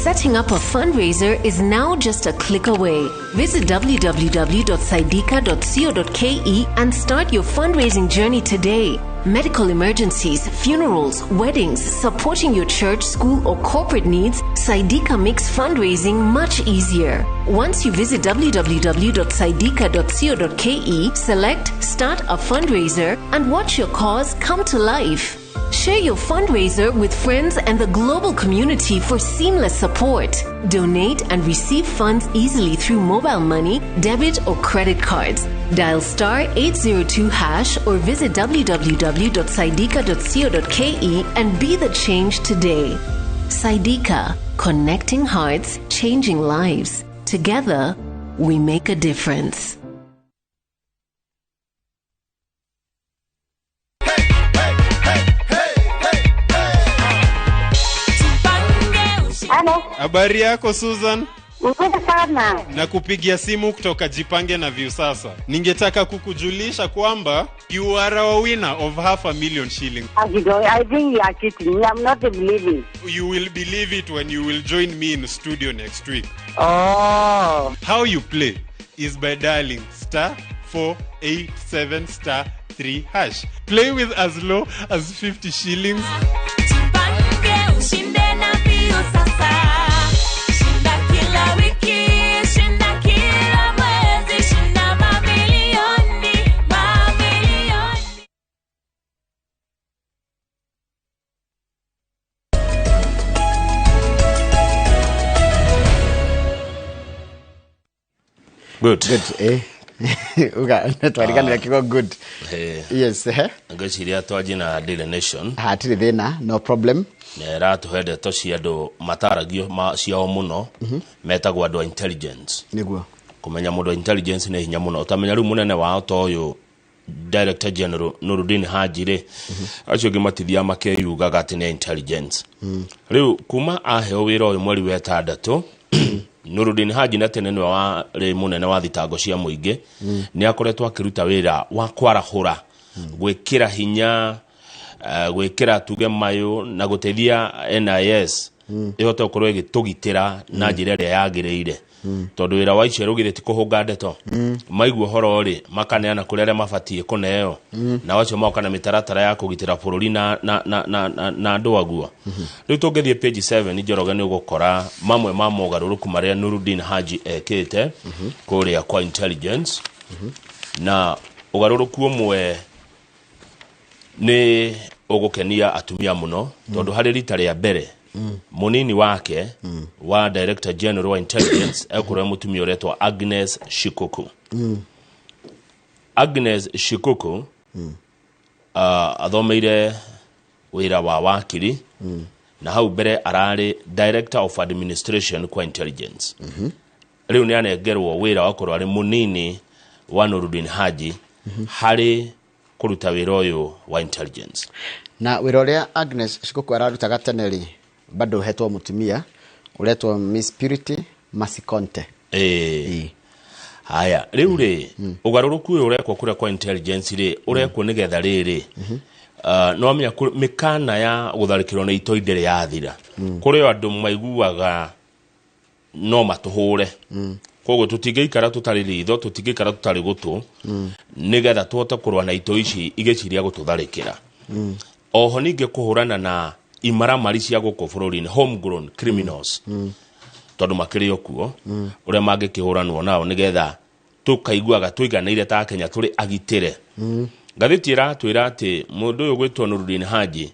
Setting up a fundraiser is now just a click away. Visit www.saidika.co.ke and start your fundraising journey today. Medical emergencies, funerals, weddings, supporting your church, school, or corporate needs, Saidika makes fundraising much easier. Once you visit www.saidika.co.ke, select Start a Fundraiser and watch your cause come to life. Share your fundraiser with friends and the global community for seamless support. Donate and receive funds easily through mobile money, debit, or credit cards. Dial star 802 hash or visit www.saidika.co.ke and be the change today. Saidika, connecting hearts, changing lives. Together, we make a difference. Habari yako Susan? Nzuri sana. Nakupigia simu kutoka Jipange na Viusasa. Ningetaka kukujulisha kwamba you are our winner of 500,000 shillings. I think you are cheating. I'm not believing. You will believe it when you will join me in studio next week. Oh. How you play is by dialing star 487 star 3 hash. Play with as low as 50 shillings. Jipange ushinde na Viusasa. Shinda kila wiki, shinda kila mwezi, shinda mamilioni, mamilioni. Good. Good, eh? Uga, twariganira kiugo good. Yes, eh? Ngwĩciria twanjie na Daily Nation. Hatirĩ thĩna, no problem. Na ĩratũhe ndeto cia andũ mataragio ciao mũno, metagwo andũ a intelligence. Nĩguo. Kũmenya mũndũ wa intelligence nĩ hinya mũno. Ũtamenya rĩu mũnene wao ta ũyũ Director General Nuruddin Haji rĩ, acio angĩ matithiaga makeyugaga atĩ nĩ intelligence. Rĩu kuma aheo wĩra ũyũ mweri wa ĩtandatũ, Nuruddin Haji na tene nĩwe warĩ mũnene wa thitango cia mũingĩ, nĩ akoretwo akĩruta wĩra wa kwarahũra, gwĩkĩra hinya, gwĩkĩra tuge mayũ na gũteithia NIS ĩhote gũkorwo ĩgĩtũgitĩra na njĩra ĩrĩa yagĩrĩire. Tondũ wĩra wa icio rũgithĩ ti kũhũnga ndeto, maigua ũhoro rĩ makaneana kũrĩ arĩa mabatiĩ kũneo, na acio moka na mĩtaratara ya kũgitĩra bũrũri na andũ aguo. Rĩu tũngĩthiĩ page 7 Njoroge nĩ ũgũkora mamwe ma mogarũrũku marĩa Nuruddin Haji ekĩte kũrĩa kwa intelligence. Na ũgarũrũku ũmwe nĩ ũgũkenia atumia mũno, tondũ harĩ rita rĩa mbere munini wake wa Director General wa Intelligence ekorwo mutumia uretwo Agnes Shikuku. Agnes Shikuku athomeire wira wa wakiri, na hau mbere arari Director of Administration kwa Intelligence. Riu ni anengerwo wira wa korwo ari munini wa Nuruddin Haji hari kuruta wira uyu wa intelligence. Na wira uria Agnes Shikuku ararutaga tene ri bado hetwo mutumia uretwo Miss Purity Masikonte. Haya, riu ri ugaruruku uyu urekwo kuria kwa intelligence ri urekwo nigetha riri no amenya mikana ya gutharikirwo ni itoi ndiri yathira. Kuri andu maiguaga no matuhure, koguo tutingĩikara tutari ritho, tutingĩikara tutari gutu, nigetha tuhote kurwa na itoi ici igĩciria gututharĩkĩra. Oho ningĩ kũhũrana na imaramari cia gũkũ bũrũri-inĩ, homegrown criminals, tondũ makĩrĩ o kuo, ũrĩa mangĩkĩhũranwo nao nĩgetha tũkaiguaga tũiganĩire ta Kenya tũrĩ agitĩre. Ngathĩti ĩratwĩra atĩ mũndũ ũyũ gwĩtwo Nuruddin Haji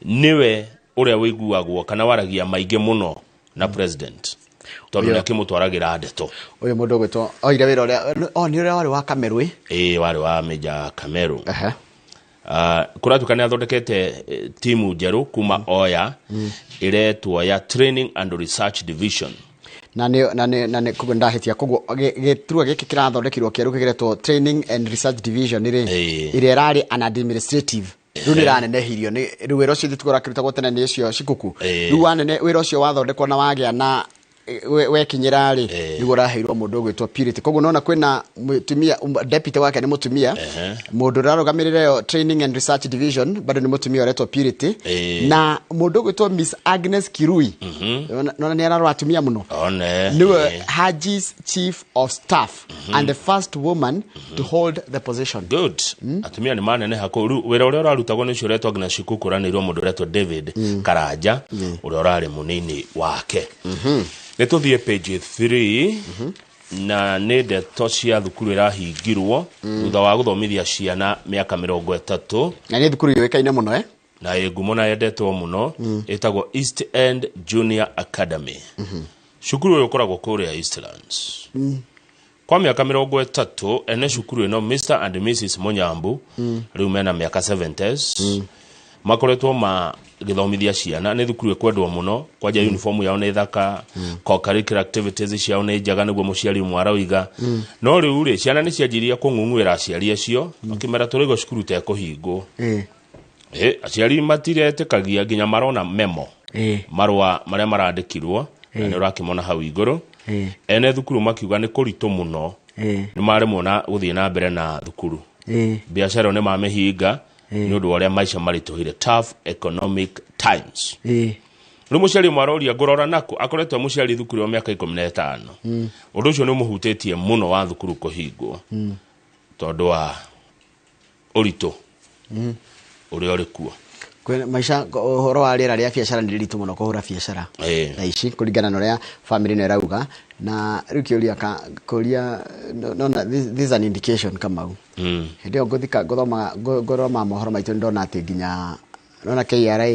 nĩwe ũrĩa wĩiguagwo kana waragia maingĩ mũno na president, tondũ nĩ akĩmũtwaragĩra ndeto. Ũyũ mũndũ ũgwĩtwo oire wĩra ũrĩa nĩ ũrĩa warĩ wa Kameru. Ĩĩ, warĩ wa Major Kameru. Kũratuĩka nĩ athondekete timu njerũ kuma Oya ĩretwo ya Training and Research Division. Na nĩ koguo ndahĩtia, koguo gĩturwa gĩkĩ kĩrathondekirwo kĩerũ kĩretwo Training and Research Division rĩ, ĩrĩa ĩrarĩ an administrative, rĩu nĩ ĩranenehirio. Rĩu wĩra ũcio tũkora kĩrutagwo tene nĩ ũcio Shikuku, rĩu wanene wĩra ũcio wathondekwo na wagĩa na wekinyira ri niguo raheirwo mundu ugwitwo Purity. Koguo nona kwina mutumia, deputy wake ni mutumia, mundu urarugamirire yo training and research division bado ni mutumia uretwo Purity, na mundu ugwitwo Miss Agnes Kirui, nona ni ararora atumia muno, niwe Haji's chief of staff and the first woman to hold the position. Good. Atumia ni manene hako riu wira uria urarutagwo ni ucio uretwo Agnes Shikuku uranĩirwo mundu uretwo David Karanja uria urari munini wake. Nĩ tũthiĩ page 3 na nĩ ndeto cia thukuru ĩrahingirwo thutha wa gũthomithia ciana mĩaka 30, na nĩ thukuru yũĩkaine mũno na ĩ ngumo na yendetwo mũno, ĩtagwo East End Junior Academy. Cukuru ũyũ ũkoragwo kũrĩa Eastlands. Kwa mĩaka 30 ene cukuru ĩno Mr and Mrs Munyambu rĩu mena mĩaka 70s makoretwo magĩthomithia ciana. Nĩ thukuru ĩkwendwo mũno, kwanja uniform yao nĩ thaka, co-curricular activities ciao nĩ njega nĩguo mũciari ũmwe aroiga. No rĩu rĩ, ciana nĩ cianjirie kũng'ung'uĩra aciari acio makĩmera tũraigua cukuru tekũhingwo. Aciari matiretĩkagia nginya marona memo marũa marĩa marandĩkirwo na nĩ ũrakĩmona hau igũrũ. Ene thukuru makiuga nĩ kũritũ mũno, nĩ maremwo na gũthiĩ na mbere na thukuru, biacara nĩ mamĩhinga nĩ ũndũ wa ũrĩa maica maritũhire, tough economic times. Rĩu mũciari ũmwe aroria ngũrora nako akoretwo mũciari thukuru wa mĩaka 15. Ũndũ ũcio nĩ ũmũhutĩtie mũno wa thukuru kũhingwo tondũ wa ũritũ ũrĩa ũrĩ kuo. Maisha ũhoro wa rĩera rĩa biacara nĩ rĩritũ mũno kũhũra biacara thaa ici kũringana na ũrĩa family ĩno ĩrauga. Na rĩu kĩũria kũria nona this is an indication Kamau. Hĩndĩ ĩyo ngũthika ngũthoma ngũroma mohoro maitũ nĩ ndona atĩ nginya nona KRA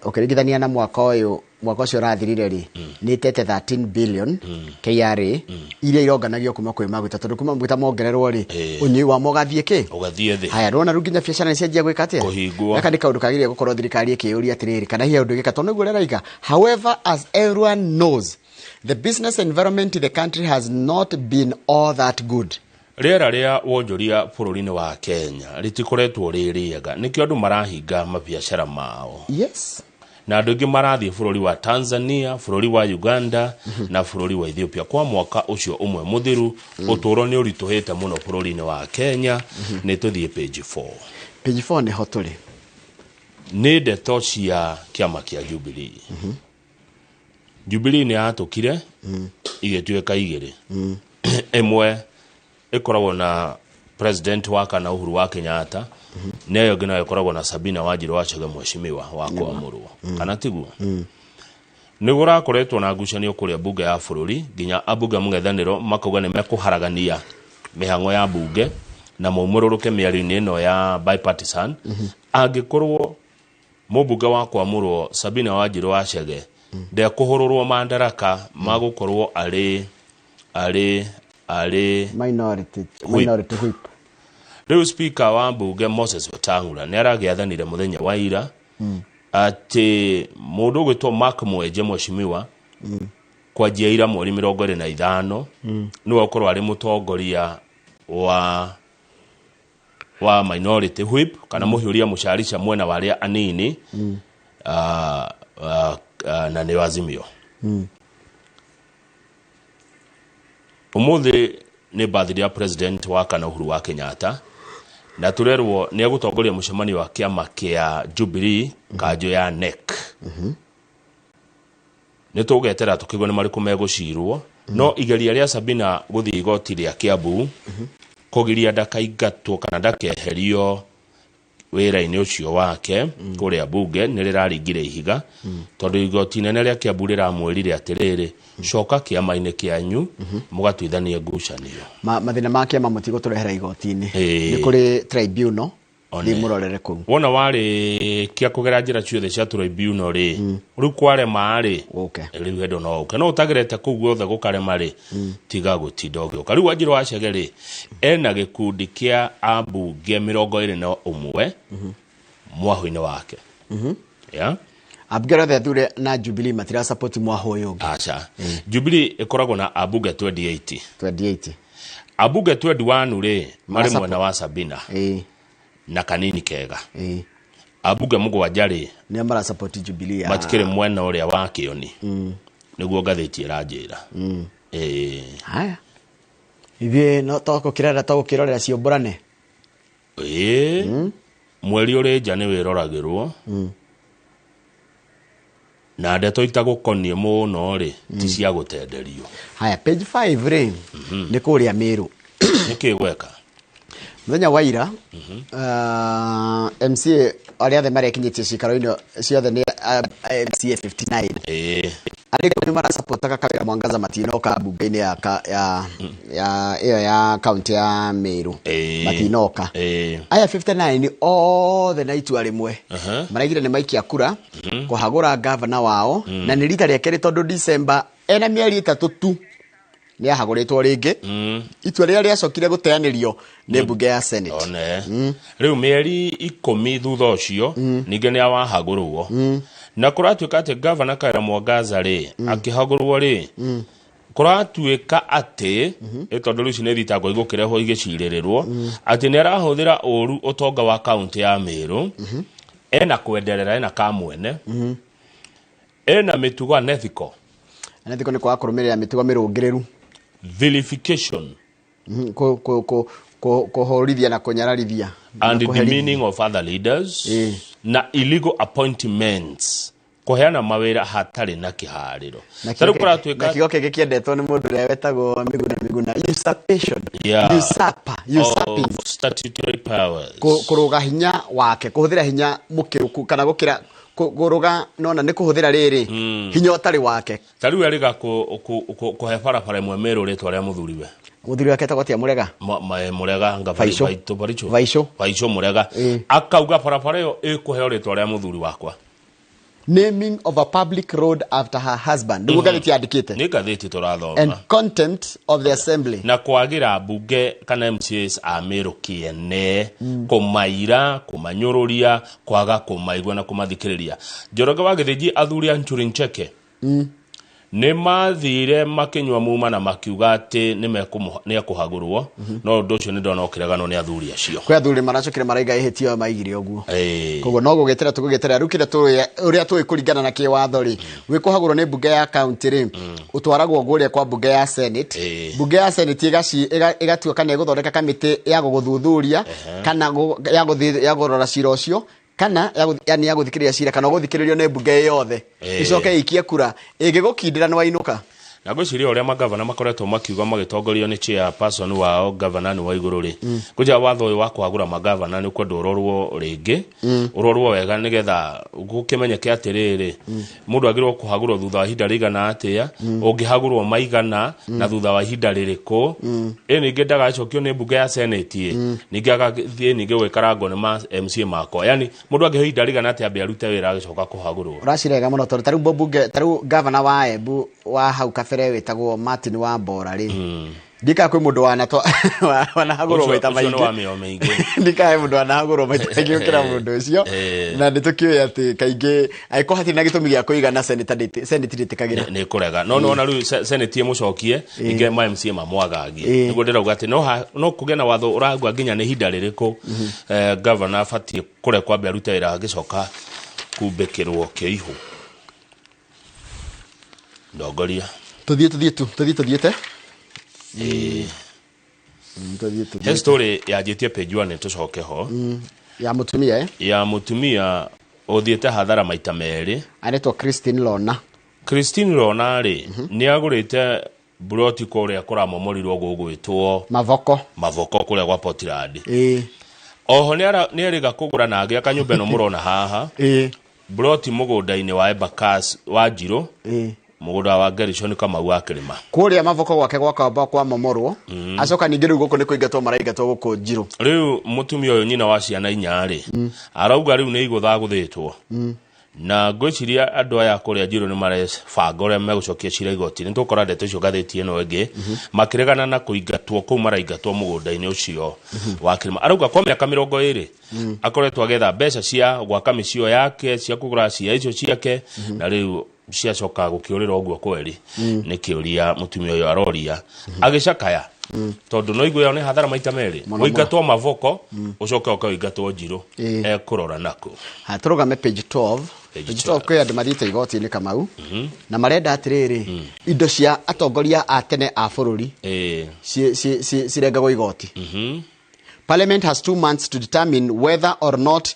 ũkĩringithania na mwaka ũyũ, mwaka ũcio ũrathirire rĩ, nĩ ĩtete 13 billion KRA iria ironganagio kuma kwĩ maguta, tondũ kuma maguta mongererwo rĩ, ũnyui wamo ũgathiĩ kĩ? Ũgathiĩ thĩ. Haya, ndĩrona rĩu nginya biacara nĩ cianjia gwĩka atĩa? Kũhingwo. Gaka nĩ kaũndũ kagĩrĩire gũkorwo thirikari ĩkĩyũria atĩrĩrĩ, kana hihi ũndũ ĩgĩka, tondũ nĩguo ũrĩa ĩraiga. However, as everyone knows, the business environment in the country has not been all that good. Rĩera rĩa wonjoria bũrũri-inĩ wa Kenya rĩtikoretwo rĩ rĩega, nĩkĩo andũ marahinga mabiacara mao. Yes. Na andũ aingĩ marathiĩ bũrũri wa Tanzania, bũrũri wa Uganda na bũrũri wa Ethiopia. Kwa mwaka ũcio ũmwe mũthiru, ũtũũro nĩ ũritũhĩte mũno bũrũri-inĩ wa Kenya. Nĩ tũthiĩ page 4. Page 4 nĩho tũrĩ. Nĩ ndeto cia kĩama kĩa Jubilee. Jubilee nĩ yatũkire igĩtuĩka igĩrĩ. Ĩmwe ĩkoragwo na president wa kana Uhuru wa Kenyatta, na ĩyo ĩngĩ nayo ĩkoragwo na Sabina Wanjiru wa Chege mheshimiwa wa kwamũrwo, kana tiguo? Nĩ gũrakoretwo na ngucanio kũrĩa bunge ya bũrũri, nginya ambunge mũng'ethanĩro makauga nĩ mekũharagania mĩhang'o ya bunge na maumũrũrũke mĩario-inĩ ĩno ya bipartisan. Angĩkorwo mũmbunge wa kwamũrwo Sabina Wanjiru wa Chege ndekũhũrũrwo mandaraka magũkorwo arĩ minority whip. Rĩu speaker wa mbunge Moses Wetang'ula nĩ aragĩathanire mũthenya wa ira atĩ mũndũ ũgwĩtwo Mark Mwenje mheshimiwa kwanjia ira mweri 25 nĩwe ũkorwo arĩ mũtongoria wa minority whip kana mũhiũria mũcarica mwena wa arĩa anini, na nĩ Azimio. Ũmũthĩ nĩ birthday ya president wa kana Uhuru wa Kenyatta, na tũrerwo nĩ egũtongoria mũcemanio wa kĩama kĩa Jubilee kanjũ ya NEC. Nĩ tũgetera tũkĩigua nĩ marĩkũ megũcirwo, no igeria rĩa Sabina gũthiĩ igoti rĩa Kiambu kũgiria ndakaingatwo kana ndakeherio wĩra-inĩ ũcio wake kũrĩa bunge nĩ rĩraringire ihiga, tondũ igoti inene rĩa Kiambu rĩramwĩrire atĩrĩrĩ, coka kĩama-inĩ kĩanyu mũgatuithanie ngucanio. Mathĩna ma kĩama mũtigũtũrehera igoti-inĩ, nĩ kũrĩ tribunal thiĩ mũrorere kũu. Wona warĩkia kũgera njĩra ciothe cia tribunal rĩ, rĩu kwarema rĩ, rĩu hĩndĩ no ũke. No ũtagerete kũu guothe gũkarema rĩ, tiga gũtinda ũgĩũka. Rĩu Wanjiru wa Chege rĩ, ena gĩkundi kĩa ambunge 21 mwahũ-inĩ wake. Yeah? Ambunge othe athure na Jubilee matira support mwahũ ũyũ ũngĩ. Aca. Jubilee ĩkoragwo na ambunge 28. 28. Ambunge 21 rĩ, marĩ mwena wa Sabina. Na kanini kega. Ambunge mũgwanja rĩ, nĩ mara support Jubilee matikĩrĩ mwena ũrĩa wa Kĩoni. Nĩguo ngathĩti ĩranjĩra. Haya. Ithuĩ no tũgũkĩrora tũgũkĩrorera ciũmbũrane. Mweri ũrĩ nja nĩ wĩroragĩrwo. Na ndeto itagũkoniĩ mũno rĩ ti cia gũtenderio. Haya, page 5 rĩ nĩ kũrĩa Meru. Nĩkĩ gweka? Mũthenya wa ira MCA arĩa othe marekinyĩtie ciikaro-inĩ ciothe nĩ MCA 59. Arĩa nĩ marasapotaga Kawĩra Mwangaza matinoka mbunge-inĩ ya ĩyo ya kaunti ya Meru. Matinoka. Aya 59 othe na itua rĩmwe. Maraigire nĩ maikia kura kũhagũra gavana wao na nĩ rita rĩa kerĩ tondũ December ena mĩeri 3 tu nĩ ahagũrĩtwo rĩngĩ. Itua rĩrĩa rĩacokire gũteanĩrio nĩ mbunge ya Senate. One. Rĩu mĩeri 10 thutha ũcio ningĩ nĩ awahagũrwo. Na kũratuĩka atĩ gavana Kawĩra Mwangaza rĩ akĩhagũrwo rĩ kũratuĩka atĩ tondũ rĩu ici nĩ thitango igũkĩrehwo igĩcirĩrĩrwo atĩ nĩ arahũthĩra ũru ũtonga wa kaunti ya Meru. Ena kwenderera ena kamwene. Ena mĩtugo unethical. Unethical nĩ kwaga kũrũmĩrĩra mĩtugo mĩrũngĩrĩru. Vilification. Kũhũrithia na kũnyararithia. And the meaning of other leaders. Na illegal appointments. Kũheana mawĩra hatarĩ na kĩharĩro. Na kiugo kĩngĩ kĩendetwo nĩ mũndũ ũrĩa wetagwo Miguna Miguna. Usurpation. Usurper. Usurping. Statutory powers. Kũrũga hinya wake, kũhũthĩra hinya mũkĩrũku kana gũkĩra kũrũga nona nĩ kũhũthĩra rĩrĩ hinya ũtarĩ wake. Ta rĩu erĩga kũhe barabara ĩmwe Meru rĩtwa rĩa mũthuriwe. Mũthuri wake etagwo atĩa? Mũrega? Mũrega Vaicũ. Vaicũ Mũrega. Akauga barabara ĩyo ĩkũheo rĩtwa rĩa mũthuri wakwa. Naming of a public road after her husband. Nĩguo ngathĩti yandĩkĩte. Nĩ ngathĩti tũrathoma. And contempt of the assembly. Na kwagĩra mbunge kana MCAs a Meru kĩene, kũmaira, kũmanyũrũria, kwaga kũmaigua na kũmathikĩrĩria. Njoroge wa Gĩthĩnji athuri a Nchuri Ncheke nĩ mathire makĩnyua muma na makiuga atĩ nĩ ekũhagũrwo, no ũndũ ũcio nĩ ndona ũkĩreganwo nĩ athuri acio. Kwĩ athuri maracokire maraiga ihĩtia maigire ũguo. Koguo no gũgĩtera tũgũgĩtera rĩu kĩrĩa tũĩ ũrĩa tũĩ kũringana na kĩwatho rĩ wĩkũhagũrwo nĩ mbunge ya kaunti rĩ ũtwaragwo kũrĩa kwa mbunge ya Senate. Mbunge ya Senate ĩgatua kana ĩgũthondeka kamĩtĩ ya gũgũthuthuria kana ya kũrora cira ũcio kana yani ya gũthikĩrĩria cira kana gũthikĩrĩrio nĩ mbunge yothe icoke ikie kura ĩngĩgũkindĩra nĩ wainũka. Na ngwĩciria ũrĩa magavana makoretwo makiuga magĩtongorio nĩ chairperson wao gavana nĩ wa igũrũ rĩ kũnja watho ũyũ wa kũhagũra magavana nĩ kwenda ũrorwo rĩngĩ ũrorwo wega nĩgetha gũkĩmenyeke atĩrĩrĩ mũndũ agĩrĩirwo kũhagũrwo thutha wa ihinda rĩigana atĩa ũngĩhagũrwo maigana na thutha wa ihinda rĩrĩkũ ĩ ningĩ ndagacokio nĩ mbunge ya Senate ningĩ agathiĩ ningĩ gwĩkarangwo nĩ ma MCA makwa yani mũndũ angĩheo ihinda rĩigana atĩa ambe arute wĩra agĩcoka kũhagũrwo. Ũracirega mũno tondũ tarĩu mbunge tarĩu gavana wa Embu wa hau kabere wĩtagwo Martin wa Mbora rĩ ndika kwĩ mũndũ wanahagũrwo maita maingĩ ndika he mũndũ wanahagũrwo maita maingĩ gũkĩra mũndũ ũcio na nĩ tũkĩũĩ atĩ kaingĩ angĩkorwo hatirĩ na gĩtũmi gĩa kũigana Senate ndĩtĩkagĩra nĩ kũrega no nĩwona rĩu Senate ĩmũcokie ningĩ ma MCA mamwagagie nĩguo ndĩrauga atĩ no kũgĩe na watho ũrauga nginya nĩ ihinda rĩrĩkũ gavana abatiĩ kũrekwo ambe arute wĩra agĩcoka kumbĩkĩrwo kĩihũ. Ndongoria tũthiĩ tũthiĩte. He story yanjĩtie page 1 tũcoke ho ya mũtumia ya mũtumia ũthiĩte hathara maita merĩ aretwo Christine Lona. Christine Lona rĩ nĩ agũrĩte buroti kũrĩa kũramomorirwo gũgwĩtwo Mavoko kũrĩa gwa Portland. Oho nĩ erĩga kũgũra na agĩaka nyũmba ĩno mũrona haha buroti mũgũnda-inĩ wa Embakasi wa Njirũ mũgũnda wa Gerishon Kamau wa Kĩrĩma kũrĩa Mavoko gwake gwakamba kwa momorwo acoka ningĩ rĩu gũkũ nĩ kũingatwo maraingatwo gũkũ Njirũ. Rĩu mũtumia ũyũ nyina wa ciana inya rĩ arauga rĩu nĩ igũtha gũthĩtwo na ngwĩciria andũ aya kũrĩa Njirũ nĩ marebanga ũrĩa megũcokia cira igoti-inĩ tũkora ndeto icio ngathĩti ĩno ĩngĩ makĩregana na kũingatwo kũu maraingatwo mũgũnda-inĩ ũcio wa Kĩrĩma. Arauga kwa mĩaka 20 akoretwo agetha mbeca cia gwaka mĩciĩ yake cia kũgũra cia icio ciake na rĩu ciacoka gũkĩũrĩra ũguo kweri nĩ kĩũria mũtumia ũyũ aroria agĩcakaya tondũ no igue nĩ hathara maita merĩ ũingatwo Mavoko ũcoke ũkaingatwo Njirũ ekũrora nako. Tũrũgame page 12 Page 12 kwĩ andũ mathiĩte igoti-inĩ Kamau na marenda atĩrĩrĩ, indo cia atongoria a tene a bũrũri cirengagwo igoti. Parliament has 2 months to determine whether or not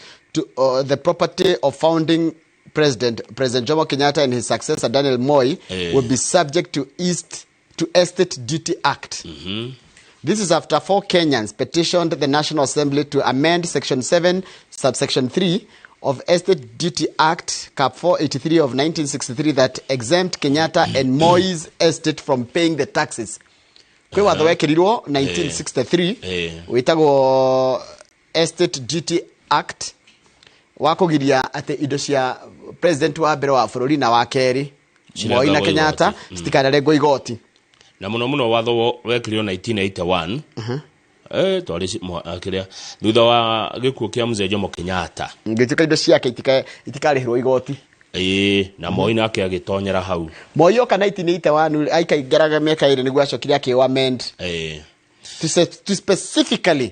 the property of founding president, President Jomo Kenyatta, and his successor Daniel Moi will be subject to Estate Duty Act. This is after four Kenyans petitioned the National Assembly to amend Section 7, subsection 3 of Estate Duty Act, Cap 483 of 1963, that exempt Kenyatta and Moi's estate from paying the taxes. Kwĩ watho wekĩrirwo 1963 wĩtagwo Estate Duty Act wa kũgiria atĩ indo cia president wa mbere wa bũrũri na wa kerĩ, Moi na Cirengagwo Kenyatta, igoti. Citikanarengwo igoti. Na muno muno watho wekĩrirwo 1981, twarĩ kĩrĩa thutha wa gĩkuũ kĩa mzee Jomo Kenyatta. Ngĩtuĩka indo ciake itikarĩhĩrwo igoti. Ĩĩ, na Moi nake agĩtonyera hau. Moi oka 1981 aikaingĩraga mĩaka 2 nĩguo acokire akĩo amend to specifically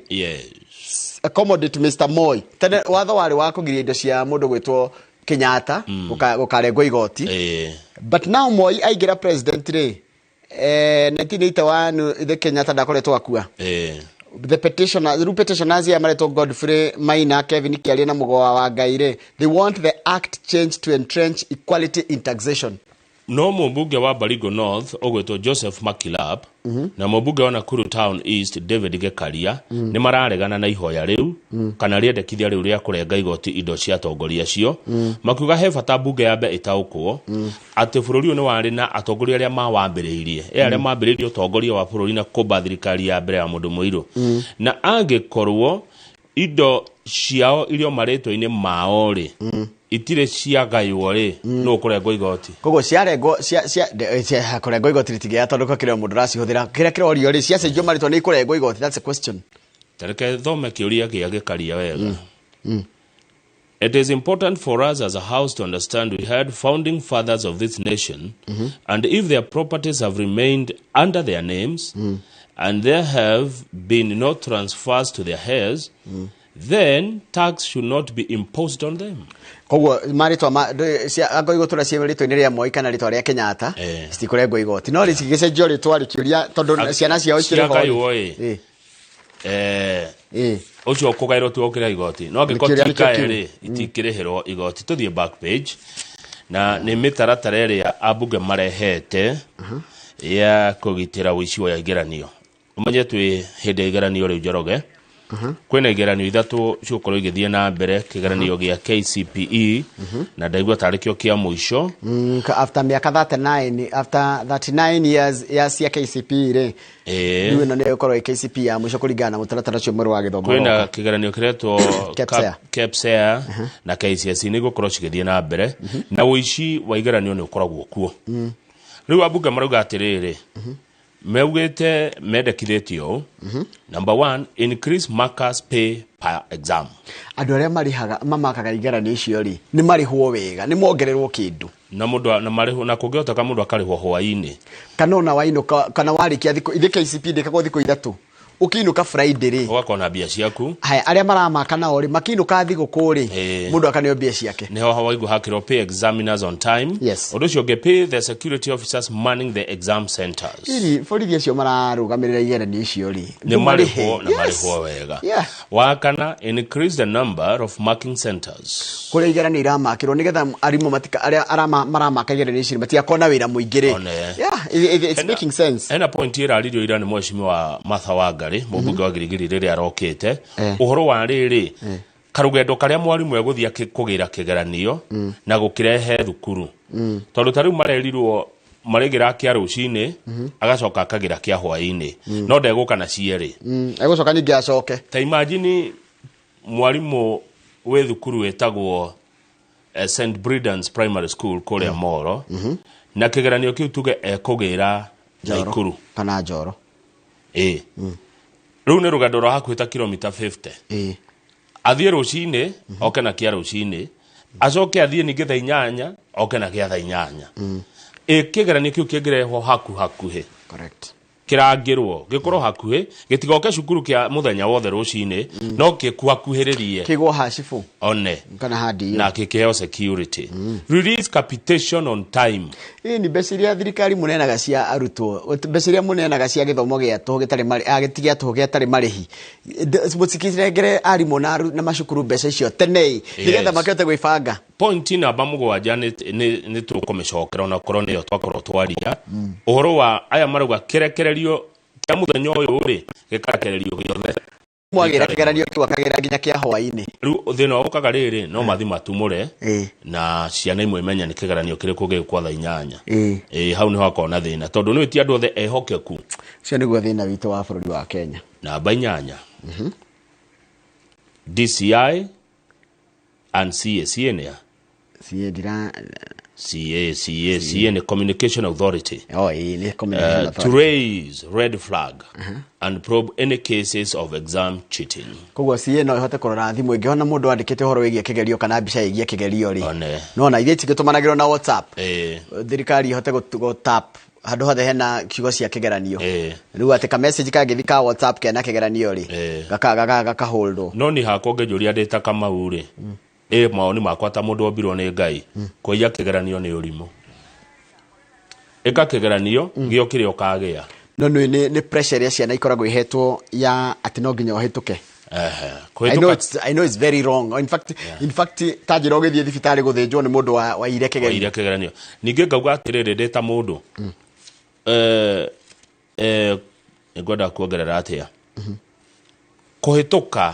accommodate Mr. Moi. Tene watho warĩ wa kũgiria indo cia mũndũ gwĩtwo Kenyatta gũkarengwo igoti. But now Moi aingĩra president rĩ, 1981 ithe Kenyatta ndakoretwo akua. The petitioner, rĩu petitioners aya maretwo Godfrey Maina, Kevin Kiarie na Mũgoa wa Ngai rĩ, they want the act changed to entrench equality in taxation. No mũmbunge wa Baringo North ũgwĩtwo Joseph Makilap na mũmbunge wa Nakuru Town East David Gekaria nĩ mararegana na ihoya rĩu kana rĩendekithia rĩu rĩa kũrenga igoti indo cia atongoria acio, makiuga he bata mbunge yambe ĩtaũkwo atĩ bũrũri ũyũ nĩ warĩ na atongoria arĩa mawambĩrĩirie, arĩa mambĩrĩirie ũtongoria wa bũrũri na kũmba thirikari ya mbere ya mũndũ mũirũ, na angĩkorwo indo ciao irio marĩtwa-inĩ mao rĩ itirĩ ciagaywo rĩ, nũ ũkũrengwo igoti? Koguo ciarengwo kũrengwo igoti rĩtigĩaga tondũ kĩrĩa mũndũ aracihũthĩra kĩrĩa kĩrorio rĩ, ciacenjio marĩtwa nĩ ikũrengwo igoti? That's a question. Tareke thome kĩũria gĩa Gĩkaria wega. It is important for us as a house to understand we had founding fathers of this nation, and if their properties have remained under their names and there have been no transfers to their heirs, then tax should not be imposed on them. Koguo marĩtwa angorwo igũtũra ciĩ rĩtwa-inĩ rĩa Moi kana rĩtwa rĩa Kenyatta, citikũrengwo igoti, no rĩcigĩcenjio rĩtwa rĩkĩũria tondũ ciana ciao ikĩrĩ ho rĩ. Ciagaywo ĩ, ũcio ũkũgaĩrwo tu ũkĩrĩa igoti, no angĩkorwo Nĩkĩo ti ngae kĩu. rĩ, itikĩrĩhĩrwo igoti. Tũthiĩ back page na nĩ mĩtaratara ĩrĩa ambunge marehete ya kũgitĩra ũici wa igeranio. Ũmenye twĩ hĩndĩ ya igeranio rĩu, Njoroge. Kwĩna igeranio ithatũ cigũkorwo igĩthiĩ na mbere, kĩgeranio gĩa KCPE, na ndaigua tarĩ kĩo kĩa mũico. After mĩaka 39, after 39 years ya cia KCPE rĩ, rĩu ĩno nĩyo ĩkorwo ĩ KCPE ya mũico kũringana na mũtaratara ũcio mwerũ wa gĩthomo Kwĩna ũroka. kĩgeranio kĩretwo KPSEA. KPSEA na KCSE nĩ igũkorwo cigĩthiĩ na mbere, na ũici wa igeranio nĩ ũkoragwo kuo. Rĩu ambunge marauga atĩrĩrĩ, meugĩte mendekithĩtie ũũ: number one, increase markers pay per exam. Andũ arĩa marĩhaga mamakaga igeranio icio rĩ, nĩ marĩhwo wega, nĩ mongererwo kĩndũ. Na mũndũ na marĩhwo, na kũngĩhoteka mũndũ akarĩhwo hwaĩ-inĩ. Kana ona wainũka, kana warĩkia thikũ ithe KCPE ndĩkagwo thikũ 3, ũkĩinũka Friday rĩ, ũgakorwo na mbia ciaku. Haya, arĩa maramaka nao rĩ, makĩinũka thigũkũ rĩ, mũndũ akaneo mbia ciake. Niho hawaigua hakĩrwo pay examiners on time. Ũndũ ũcio ũngĩ, pay the security officers manning the exam centers. Iri borithi acio mararũgamĩrĩra igeranio icio rĩ, nĩ marĩhwo na marĩhwo wega. Wa kana, increase the number of marking centers. Kũrĩa igeranio iramakĩrwo nĩgetha arimũ matika arĩa maramaka igeranio icio matigakorwo na wĩra mũingĩ rĩ. One. Yeah, it's making sense. Hena point ĩraririo ira nĩ mheshimiwa Martha Wangari, mũmbunge wa Girigiri, rĩrĩa arokĩte ũhoro wa rĩrĩ karũgendo karĩa mwarimũ egũthiĩ kũgĩra kĩgeranio na gũkĩrehe thukuru, tondũ ta rĩu marerirwo marĩgĩra kĩa rũcinĩ, agacoka akagĩra kĩa hwaĩ-inĩ, no ndegũka na cierĩ. Egũcoka ningĩ acoke. Ta imagine mwarimũ wĩ thukuru wĩtagwo St Bredans Primary School kũrĩa Moro, na kĩgeranio kĩu tuge ekũgĩra Njoro. Naikuru kana Njoro. Ĩ, rĩu nĩ rũgendo rwa hakuhĩ ta kilomita 50. Athiĩ rũcinĩ oke na kĩa rũcinĩ, acoke athiĩ ningĩ thaa 8 oke na kĩa thaa 8. Ĩ kĩgeranio kĩu kĩngĩrehwo haku hakuhĩ? Correct. Kĩrangĩrwo gĩkorwo hakuhĩ, gĩtigoke cukuru kĩa mũthenya wothe rũcinĩ, no gĩkuhakuhĩrĩrie. Kĩgwo hacibũ one kana handi. Na gĩkĩheo security. Release capitation on time. Ĩ ni mbeca iria thirikari mũneanaga cia arutwo, mbeca iria mũneanaga cia gĩthomo gĩa tũhũ gĩtarĩ marĩ gĩti gĩa tũhũ gĩtarĩ marĩhi, mũtikirengere arimũ na macukuru mbeca icio tene ĩ, nĩgetha makĩhote gwĩbanga. Point namba 7 nĩ tũkũmĩcokera onakorwo nĩyo twakorwo twaria ũhoro wa aya marauga kĩrekererio kĩa mũthenya ũyũ rĩ, gĩkarekererio gĩothe. Mwagĩra kĩgeranio kĩu akagĩra nginya kĩa hwaĩ-inĩ. Rĩu thĩna ũkaga rĩrĩ, no mathi matumũre na ciana imwe imenya nĩ kĩgeranio kĩrĩkũ gĩgũkwa thaa 8. Ĩ hau nĩho hakoragwo na thĩna, tondũ nĩ ti andũ othe ehokeku. Ũcio nĩguo thĩna witũ wa bũrũri wa Kenya. Namba 8, DCI and CA. CA nĩ a? CA ndira CA, CA, CA nĩ Communication Authority. Oh, ĩ nĩ Communication To Authority. raise red flag and probe any cases of exam cheating. Koguo CA no ĩhote kũrora thimũ ĩngĩona mũndũ andĩkĩte ũhoro wĩgiĩ kĩgerio kana mbica ĩgiĩ kĩgerio rĩ. One. No na ithuĩ cigĩtũmanagĩrwo na WhatsApp. Thirikari ĩhote gũ-tap handũ hothe hena ciugo cia kĩgeranio. Rĩu atĩ ka message kangĩthiĩ ka WhatsApp kena kĩgeranio rĩ, gaka holdwo. No ni hakwa ngĩnjũria ndĩ ta Kamau rĩ, ĩ mawoni makwa ta mũndũ wombirwo nĩ Ngai, kũiya kĩgeranio nĩ ũrimũ. Ĩka kĩgeranio gĩo kĩrĩa ũkagĩa. No nĩ pressure ĩrĩa ciana ikoragwo ihetwo ya atĩ no nginya ũhĩtũke. I know it's very wrong. In fact ta njĩra ũgĩthiĩ thibitarĩ gũthĩnjwo nĩ mũndũ waire kĩgerio. Waire kĩgeranio. Ningĩ ngauga atĩrĩrĩ, ndĩ ta mũndũ, ngwenda kuongerera atĩa, kũhĩtũka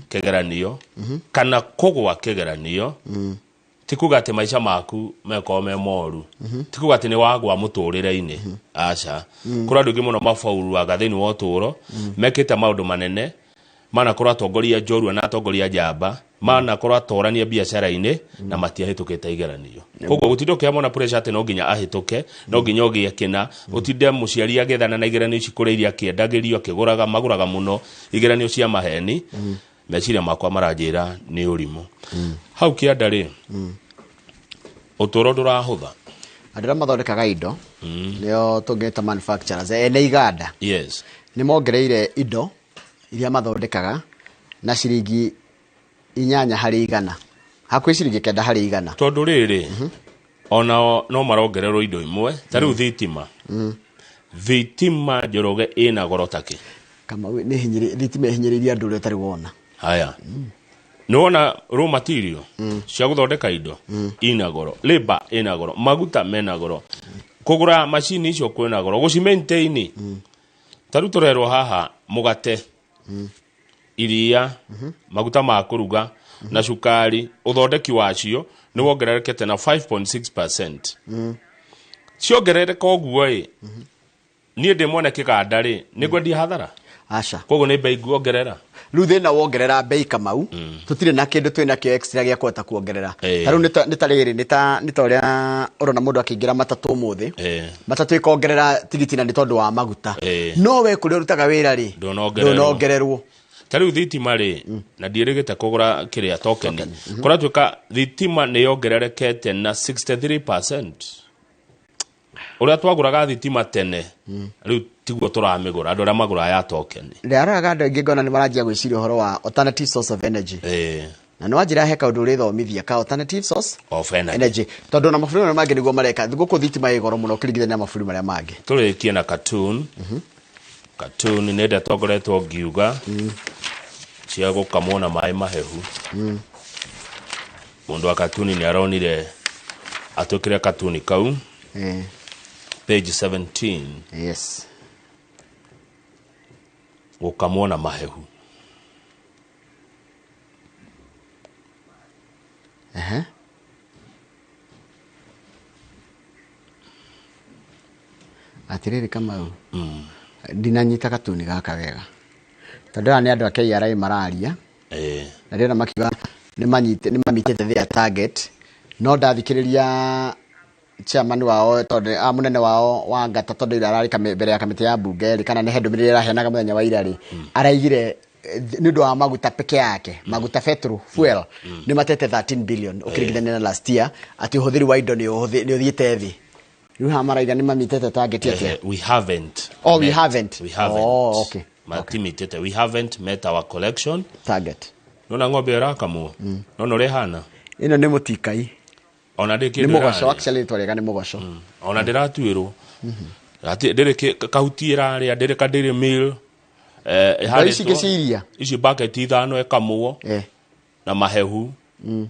kĩgeranio kana kũgwa kĩgeranio ti kuga atĩ maica maku mekorwo me moru, ti kuga atĩ nĩ wagwa mũtũrĩre-inĩ, aca. Kũrĩ andũ aingĩ mũno mabauruaga thĩinĩ wa ũtũũro, mekĩte maũndũ manene, manakorwo atongoria njorua na atongoria njamba, manakorwo atorania biacara-inĩ na matiahĩtũkĩte igeranio. Koguo gũtinda ũkĩhe mwana pressure atĩ no nginya ahĩtũke, no nginya ũgĩe kĩna, ũtinde mũciari agĩethana na igeranio ici kũrĩa iria akĩendagĩrio, akĩgũraga, magũraga mũno igeranio cia maheni. Meciria makwa maranjĩra nĩ ũrimũ. Hau kĩanda rĩ, ũtũũro ndũrahũtha. Andũ arĩa mathondekaga indo, nĩo tũngĩta manufacturers, ene iganda, nĩ mongereire indo iria mathondekaga na ciringi 8%, hakuhĩ ciringi 9%. Tondũ rĩrĩ, onao no marongererwo indo imwe, ta rĩu thitima. Thitima, Njoroge, ĩna goro takĩ. Kamau, nĩ thitima ĩhinyĩrĩirie andũ ũrĩa ũtarĩ wona. Haya, nĩ wona raw material cia gũthondeka indo ina goro, labor ĩna goro, maguta mena goro, kũgũra macini icio kwĩna goro, gũci maintain. Ta rĩu tũrerwo haha mũgate, iria, maguta ma kũruga na cukari, ũthondeki wacio nĩ wongererekete na 5.6%. Ciongerereka ũguo ĩ, niĩ ndĩ mwene kĩganda rĩ, nĩ ngwendia hathara. Aca. Koguo nĩ bei nguongerera. Rĩu thĩna wongerera bei, Kamau, tũtirĩ na kĩndũ twĩ nakĩo extra gĩa kũhota kuongerera. Ta rĩu nĩ ta rĩrĩ, nĩ ta ũrĩa ũrona mũndũ akĩingĩra matatũ ũmũthĩ, matatũ ĩkongerera tigiti na nĩ tondũ wa maguta, no we kũrĩa ũrutaga wĩra rĩ, ndũnongererwo. Ndũnongererwo. Ta rĩu thitima rĩ, na ndiĩrĩgĩte kũgũra kĩrĩa token, kũratuĩka thitima nĩ yongererekete na 63%. Ũrĩa twagũraga thitima tene, rĩu tiguo tũramĩgũra, andũ arĩa magũraga ya token. Ndĩraroraga andũ aingĩ ngona nĩ maranjia gwĩciria ũhoro wa alternative source of energy. Na nĩ wanjĩra he kaũndũ ũrĩthomithia ka alternative source of energy, energy, tondũ na mabũrũri marĩa mangĩ nĩguo mareka. Gũkũ thitima ĩ goro mũno ũkĩringithania na mabũrũri marĩa mangĩ. Tũrĩkie na cartoon. Cartoon nĩ ndeto ngoretwo ngiuga cia gũkamwo na maĩ mahehu. Mũndũ wa cartoon nĩ aronire atwĩkĩre cartoon kau, page 17. Gũkamwo na mahehu. Ehe. Atirĩrĩ Kamau, ndinanyita katuni gaka wega, tondũ aya nĩ andũ a KRA mararia na ndĩrona makiuga nĩ mamitĩte their target, no ndathikĩrĩria chairman wao, tondũ a mũnene wao wa ngata, tondũ ira ararĩ mbere ya kamĩtĩ ya mbunge rĩ, kana nĩ he ndũmĩrĩri ĩraheanaga mũthenya wa ira rĩ, araigire nĩ ũndũ wa maguta peke yake, maguta, petrol, fuel, nĩ matete 13 billion ũkĩringithania na last year, atĩ ũhũthĩri wa indo nĩ ũthiĩte thĩ. Rĩu haha maraiga nĩ mamitete target atĩa? We haven't. Oh, we haven't. We haven't. Oh, okay. Matimitete. We haven't met our collection target. Nona ng'ombe ĩrakamwo. Nona ũrĩa ĩhana. Ĩno nĩ mũtikai. Ona ndĩ Nĩ kĩndũ mũgoco, ĩrarĩa. actually rĩtwa rĩega nĩ mũgoco. Ona ndĩratuĩrwo. Ndĩrĩ kahuti ĩrarĩa, ndĩrĩ kadairy meal. Indo ici ingĩ cia iria? Ici bucket 5 ĩkamwo. Na mahehu. Rĩu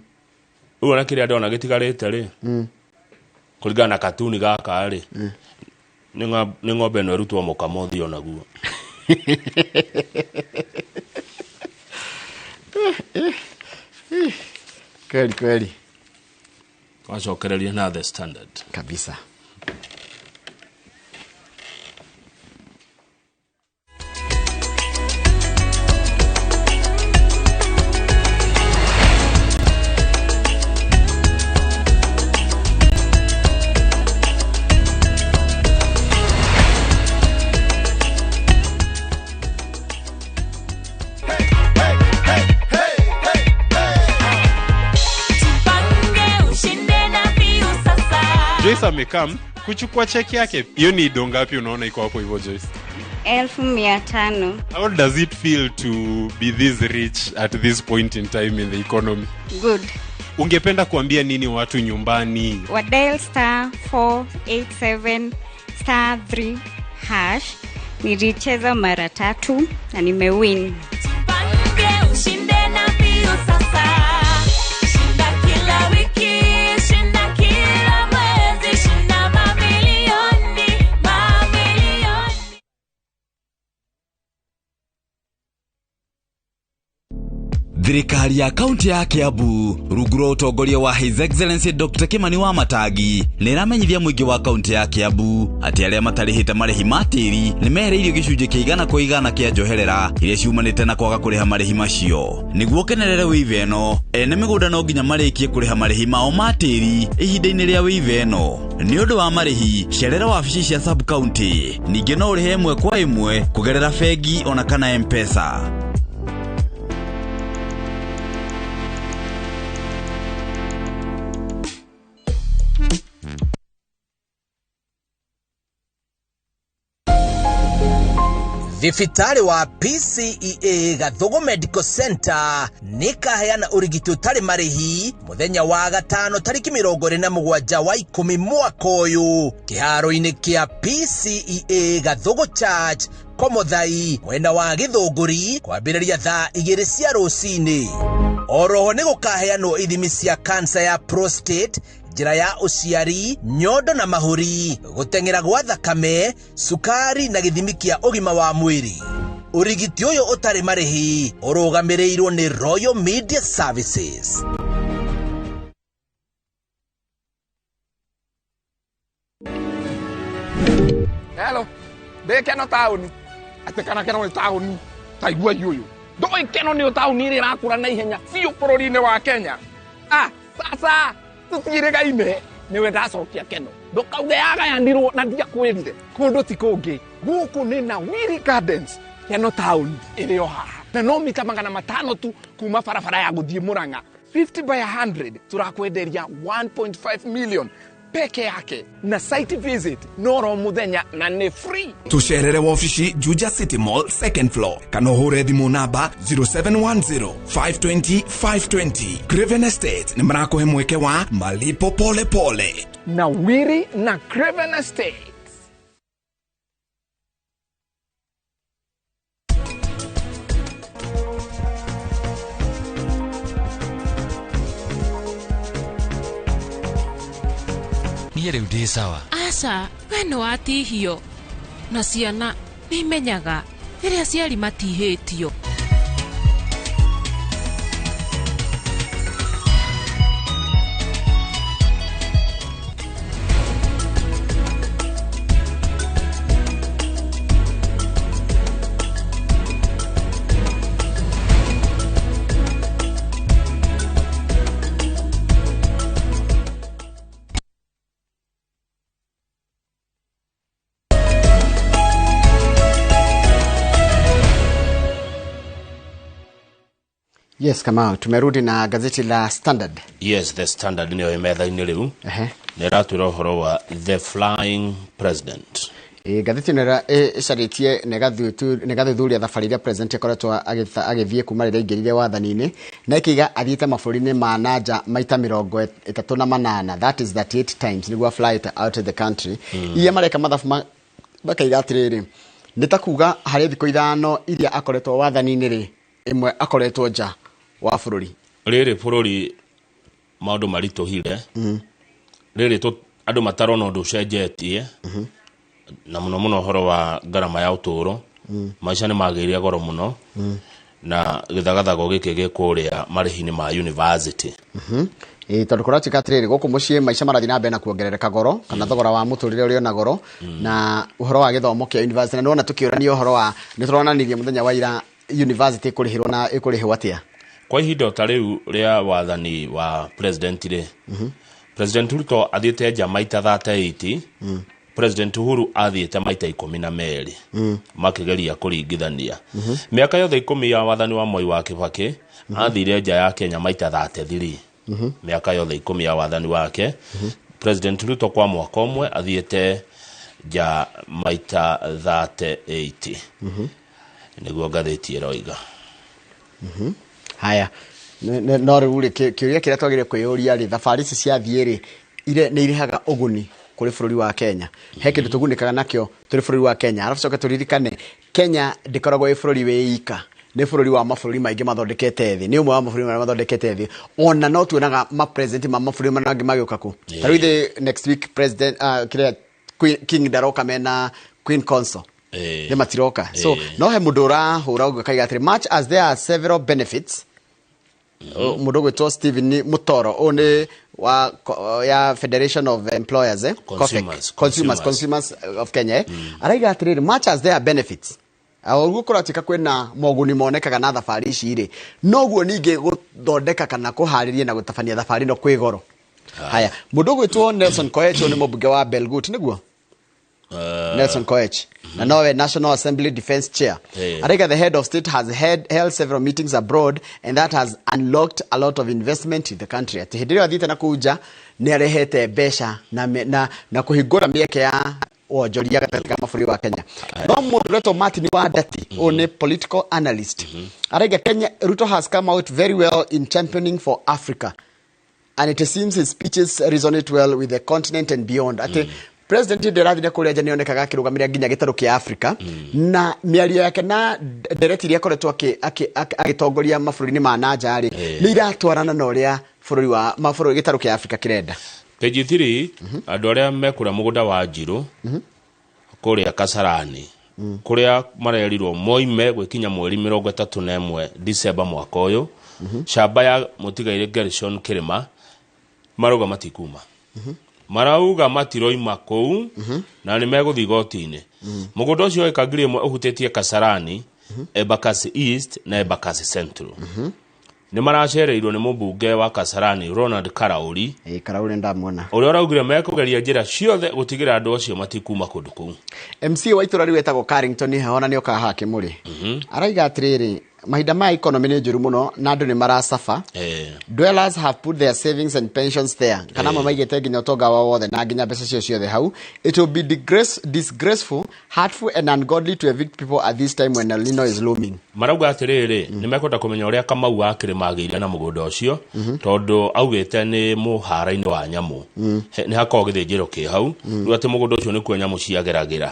ona kĩrĩa ndona gĩtigarĩte rĩ. Kũringana na katuni gaka rĩ. Nĩ ng'ombe ĩno ĩrutwo mũkamo ũthiĩ onaguo. Kweli kweli. Wacokereria na The Standard. Kabisa. Joyce amekam kuchukua cheki yake. Hiyo ni do ngapi unaona iko hapo hivyo Joyce? 500,000. How does it feel to be this rich at this point in time in the economy? Good. Ungependa kuambia nini watu nyumbani? Wa dial *487 *3 hash. Nilicheza mara 3 na nimewin. Ushinde na Viusasa. Shinda kila wiki, shinda kila mwezi, shinda mamilioni, mamilioni. Thirikari ya kaunti ya Kiambu rungu rwa utongoria wa His Excellency Dr. Kimani wa Matangi nĩ ĩramenyithia mũingĩ wa kaunti ya Kiambu atĩ arĩa matarĩhĩte marĩhi ma tĩri nĩ mehereirio gĩcunjĩ kĩa 100% kĩa njoherera iria ciumanĩte na kwaga kũrĩha marĩhi macio. Nĩguo kenerere wĩive ĩno, ene mĩgũnda no nginya marĩkie kũrĩha marĩhi mao ma tĩri ihinda-inĩ rĩa wĩive ĩno. Nĩ ũndũ wa marĩhi, cerera wabici cia sub county, ningĩ no ũrĩhe ĩmwe kwa ĩmwe kũgerera bengi ona kana M-Pesa. Thibitarĩ wa PCEA Gathugu Medical Center nĩ kaheana ũrigiti ũtarĩ marĩhi mũthenya wa gatano tarĩki 27 wa 10 mwaka ũyũ kĩharo-inĩ kĩa PCEA Gathugu Church Komothai mwena wa Gĩthũngũri kwambĩrĩria thaa 2 cia rũcinĩ. Oroho nĩ gũkaheanwo ithimi cia kansa ya prostate, njĩra ya ũciari, nyondo na mahũri, gũteng'era gwa thakame, cukari na gĩthimi kĩa ũgima wa mwĩrĩ. Ũrigiti ũyũ ũtarĩ marĩhi ũrũgamĩrĩirwo nĩ Royal Media Services. Hello, ndĩ Keno taũni. Atĩ kana Keno nĩ taũni ta igua ũyũ. Ndũĩ Keno nĩ taũni ĩrĩa ĩrakũra na ihenya biũ bũrũri-inĩ wa Kenya. Ah, sasa tũtiĩrĩgaine nĩwe ndacokia Keno. Ndũkauge yagayanirwo na ndiakwĩrire. Kũndũ ti kũngĩ. Gũkũ nĩ na Wiri Gardens, Keno taũni ĩrĩ o haha. Na no mita 500 tu kuma barabara ya gũthiĩ Murang'a. 50 by 100 turakwenderia 1.5 million peke yake na site visit noro muthenya na nĩ free. Tucerere wabici Juja City Mall second floor kana ũhũre thimũ namba 0710 520 520. Craven Estate nĩ marakũhe mweke wa malipo pole pole na Wiri na Craven Estate. Niĩ rĩu ndĩ sawa. Aca, we nĩ watihio. Na ciana nĩ imenyaga rĩrĩa aciari matihĩtio. Yes, Kamau, tumerudi na gazeti la Standard. Yes, the Standard nĩyo ĩ metha-inĩ rĩu. Na ĩratwĩra ũhoro wa the flying president. Ĩ, ngathĩti ĩno ĩcarĩtie na ĩgathuthuria thabarĩ iria president akoretwo agĩthiĩ kuma rĩrĩa aingĩrire wathani-inĩ, na ĩkĩiga athiĩte mabũrũri-inĩ ma nanja maita 38, that is 38 times nĩguo fly out of the country. Iria mareka mathabu makaiga atĩrĩrĩ, nĩ ta kuga harĩ thikũ 5 iria akoretwo wathani-inĩ rĩ, ĩmwe akoretwo nja wa bũrũri. Rĩrĩ bũrũri maũndũ maritũhire, rĩrĩ andũ matarona ũndũ ũcenjetie, na mũno mũno ũhoro wa ngarama ya ũtũũro. Maica nĩ magĩire goro mũno, na gĩthagathago gĩkĩ gĩ kũrĩa marĩhi-inĩ ma university. Ĩ, tondũ kũratuĩka atĩrĩrĩ, gũkũ mũciĩ maica marathiĩ na mbere na kuongerereka goro, kana thogora wa mũtũrĩre ũrĩ ona goro, na ũhoro wa gĩthomo kĩa university, na nĩwona tũkĩũrania ũhoro wa, nĩ tũronanirie mũthenya wa ira university ĩkũrĩhĩrwo na ĩkũrĩhwo atĩa. Kwa ihinda ta rĩu rĩa wathani wa president rĩ, President Ruto athiĩte nja maita 38, President Uhuru athiĩte maita 12, makĩgeria kũringithania. Mĩaka yothe 10 ya wathani wa Moi wa Kibaki, athire nja ya Kenya maita 33. Mĩaka yothe 10 ya wathani wake. President Ruto kwa mwaka ũmwe athiĩte nja maita 38. Nĩguo ngathĩti ĩroiga. Haya, no rĩu rĩ, kĩũria kĩrĩa twagĩrĩire kwĩyũria rĩ, thabarĩ ici ciathiĩ rĩ, nĩ irehaga ũguni kũrĩ bũrũri wa Kenya? He kĩndũ tũgunĩkaga nakĩo tũrĩ bũrũri wa Kenya? Arabu coke tũririkane Kenya ndĩkoragwo ĩ bũrũri wĩ ika, nĩ bũrũri wa mabũrũri maingĩ mathondekete thĩ, nĩ ũmwe wa mabũrũri marĩa mathondekete thĩ. Ona no tuonaga ma-president ma mabũrũri marĩa mangĩ magĩũka kũ. Ta rĩu ithe next week president, kĩrĩa King ndaroka mena Queen Consort, nĩ matiroka. So no he mũndũ ũrahũra ũguo akaiga atĩrĩ, much as there are several benefits, mũndũ ũgwĩtwo Stephen Mutoro, ũyũ nĩ wa ya Federation of Employers, Consumers, Consumers, Consumers of Kenya, araiga atĩrĩrĩ, much as there are benefits, ũguo kũratuĩka kwĩna moguni monekaga na thabarĩ ici rĩ, noguo ningĩ gũthondeka kana kũharĩria na gũtabania thabarĩ ĩno kwĩ goro. Haya, mũndũ ũgwĩtwo Nelson Koech, ũyũ nĩ mũmbunge wa Belgut, nĩguo? Nelson Koech, na nowe National Assembly Defense Chair, araiga the head of state has held several meetings abroad and that has unlocked a lot of investment in the country. Atĩ hĩndĩ ĩrĩa athiĩte na kũu nja nĩ arehete mbeca na kũhingũra mĩeke ya wonjoria gatagatĩ ka mabũrũri wa Kenya. No mũndũ ũretwo Martin Wandati, ũyũ nĩ political analyst, araiga Kenya Ruto has come out very well in championing for Africa and it seems his speeches resonate well with the continent and beyond. Atĩ president hĩndĩ ĩrĩa arathire kũrĩa nja nĩonekaga akĩrũgamĩrĩra nginya gĩtarũ kĩa Africa, na mĩario yake na ndereti iria akoretwo agĩtongoria mabũrũri-inĩ ma na nja rĩ, nĩ iratwarana na ũrĩa bũrũri wa mabũrũri gĩtarũ kĩa Africa kĩrenda. Page 3, andũ arĩa mekũrĩa mũgũnda wa Njirũ kũrĩa Kasarani, kũrĩa marerirwo moime gwĩkinya mweri 31 December mwaka ũyũ, camba ya mũtigairĩ Gershon Kĩrĩma marauga matikuma. Marauga matiroima kũu na nĩ megũthiĩ igoti-inĩ. Mũgũnda ũcio ĩka 1,000 ũhutĩtie Kasarani, Embakasi East na Embakasi Central. Nĩ maracereirwo nĩ mũmbunge wa Kasarani Ronald Karauri. Ĩ, Karauri ndamuona. Ũrĩa ũraugire mekũgeria njĩra ciothe gũtigĩrĩra andũ acio matikuma kũndũ kũu. MC wa itũra rĩu etagwo Carrington heho na nĩokaga haha Kĩmũrĩ. Araiga atĩrĩrĩ, mahinda maya economy nĩ njũru mũno na andũ nĩ maracaba. Dwellers have put their savings and pensions there. Kana mamaigĩte nginya ũtonga wao wothe na nginya mbeca cio ciothe hau. It will be disgraceful, hurtful and ungodly to evict people at this time when El Nino is looming. Marauga atĩrĩrĩ, nĩ mekwenda kũmenya ũrĩa Kamau wa Kĩrĩma agĩire na mũgũnda ũcio, tondũ augĩte nĩ mũhara-inĩ wa nyamũ. Nĩ hakoragwo gĩthĩnjĩro kĩ hau, rĩu atĩ mũgũnda ũcio nĩkuo nyamũ ciageragĩra,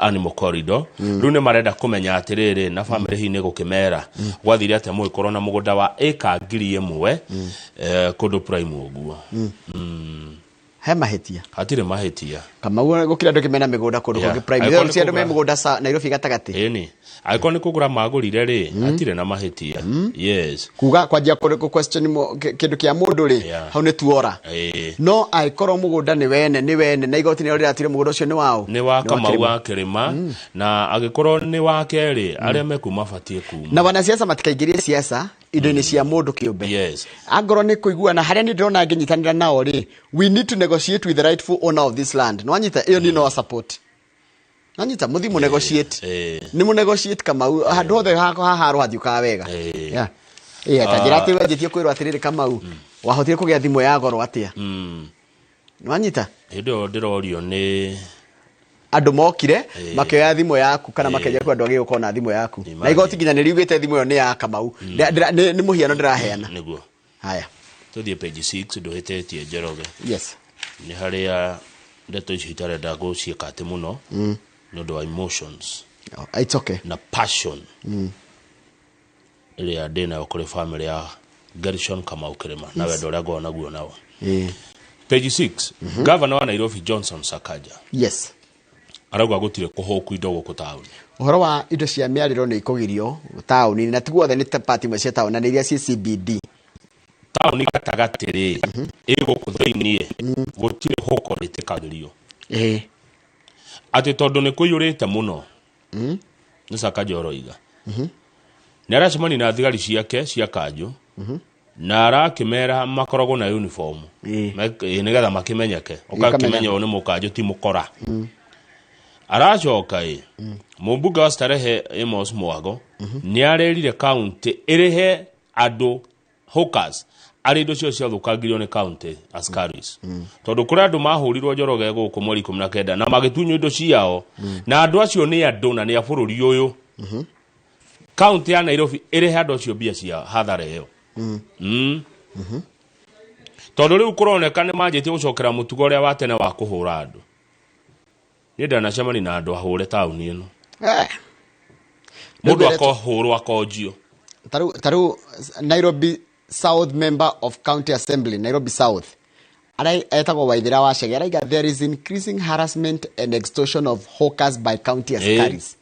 animal corridor. Rĩu nĩ marenda kũmenya atĩrĩrĩ, na bamĩrĩ hihi nĩ gũkĩmera gwathire atĩa mũgĩkorwo na mũgũnda wa ĩka 1,000, kũndũ prime ũguo. He mahĩtia? Hatirĩ mahĩtia. Kamau gũkĩra andũ mena mĩgũnda kũndũ kũngĩ prime. Angĩkorwo Rĩu ti andũ me nĩ mũgũnda Nairobi gatagatĩ. Ĩni. Angĩkorwo nĩ kũgũra magũrire rĩ, hatirĩ na mahĩtia. Yes. Kuga kwanjia kũ question kĩndũ kĩa mũndũ rĩ, hau nĩ tuora. No angĩkorwo mũgũnda nĩ wene, nĩ wene, na igoti nĩrĩo rĩratire mũgũnda ũcio nĩ wao. Nĩ wa Nĩ wa Kamau Kĩrĩma. wa Kĩrĩma, na angĩkorwo nĩ wa kerĩ, arĩa mekuma batiĩ kuma. Na wanasiasa matikaingĩrie siasa indo-inĩ cia mũndũ kĩũmbe. Angorwo nĩ kũiguana harĩa nĩ ndĩrona ngĩnyitanĩra nao rĩ, we need to negotiate with the rightful owner of this land. Nĩwanyita? Ĩyo niĩ no support. Nĩwanyita? Mũthiĩ mũ negotiate. Nĩ mũ negotiate Kamau, handũ hothe haharwo hathiũkaga wega. Yeah. Ta njĩra atĩ wenjĩtie kwĩrwo atĩrĩrĩ Kamau, wahotire kũgĩa thimũ ya goro atĩa? Nĩwanyita? Hĩndĩ ĩyo ndĩrorio nĩ andũ mokire Ĩĩ. makĩoya thimũ yaku kana Ĩĩ. makĩenja kwĩ andũ angĩ gũkorwo na thimũ yaku na Imagine. igoti nginya nĩ riugĩte thimũ ĩyo nĩ ya Kamau. Nĩ mũhiano ndĩraheana. Nĩguo. Haya. Tũthiĩ page 6 ndũhĩtĩtie Njoroge. Yes. Nĩ harĩa ndeto icio itarenda gũciĩka atĩ mũno nĩ ũndũ wa emotions. Oh, it's okay. Na passion ĩrĩa ndĩnayo kũrĩ family ya Gershon Kamau Kĩrĩma na Yes. wendo ũrĩa ngoragwo naguo nao. Ĩĩ. Page 6, Governor wa Nairobi Johnson Sakaja Yes. arauga gũtirĩ kũhũku indo gũkũ taũni. Ũhoro wa indo cia mĩarĩro nĩ ikũgirio taũni na ti guothe, nĩ ta part imwe cia taũni na nĩ iria ciĩ CBD. Taũni gatagatĩ rĩ, ĩ gũkũ thĩiniĩ gũtirĩ hũko rĩtĩkagĩrio. Ĩĩ. Atĩ tondũ nĩ kũiyũrĩte mũno. Nĩ Sakaja ũroiga. Nĩ aracemania na thigari ciake cia kanjũ na arakĩmera makoragwo na uniform. Nĩgetha makĩmenyeke. Ũkamenya. Ũgakĩmenya ũyũ nĩ mũkanjũ ti mũkora. Aracoka ĩ mũmbunge wa Starehe Amos Mwago nĩ arerire kaunti ĩrĩhe andũ hawkers arĩ indo cio ciathũkangirio nĩ county askaris, tondũ kũrĩ andũ mahũrirwo Njoroge gũkũ mweri 19 na magĩtunywo indo ciao, na andũ acio nĩ andũ na nĩ a bũrũri ũyũ. Kaunti ya Nairobi ĩrĩhe andũ acio mbia cia hathara ĩyo. Tondũ rĩu kũroneka nĩ manjĩtie gũcokera mũtugo ũrĩa wa tene wa kũhũra andũ. Niĩ ndanacemania na andũ ahũre taũni ĩno. Mũndũ akohũrwo akonjio. Tarĩu Nairobi South Member of County Assembly, Nairobi South, etagwo Waithira wa Chege, araiga there is increasing harassment and extortion of hawkers by county askaris.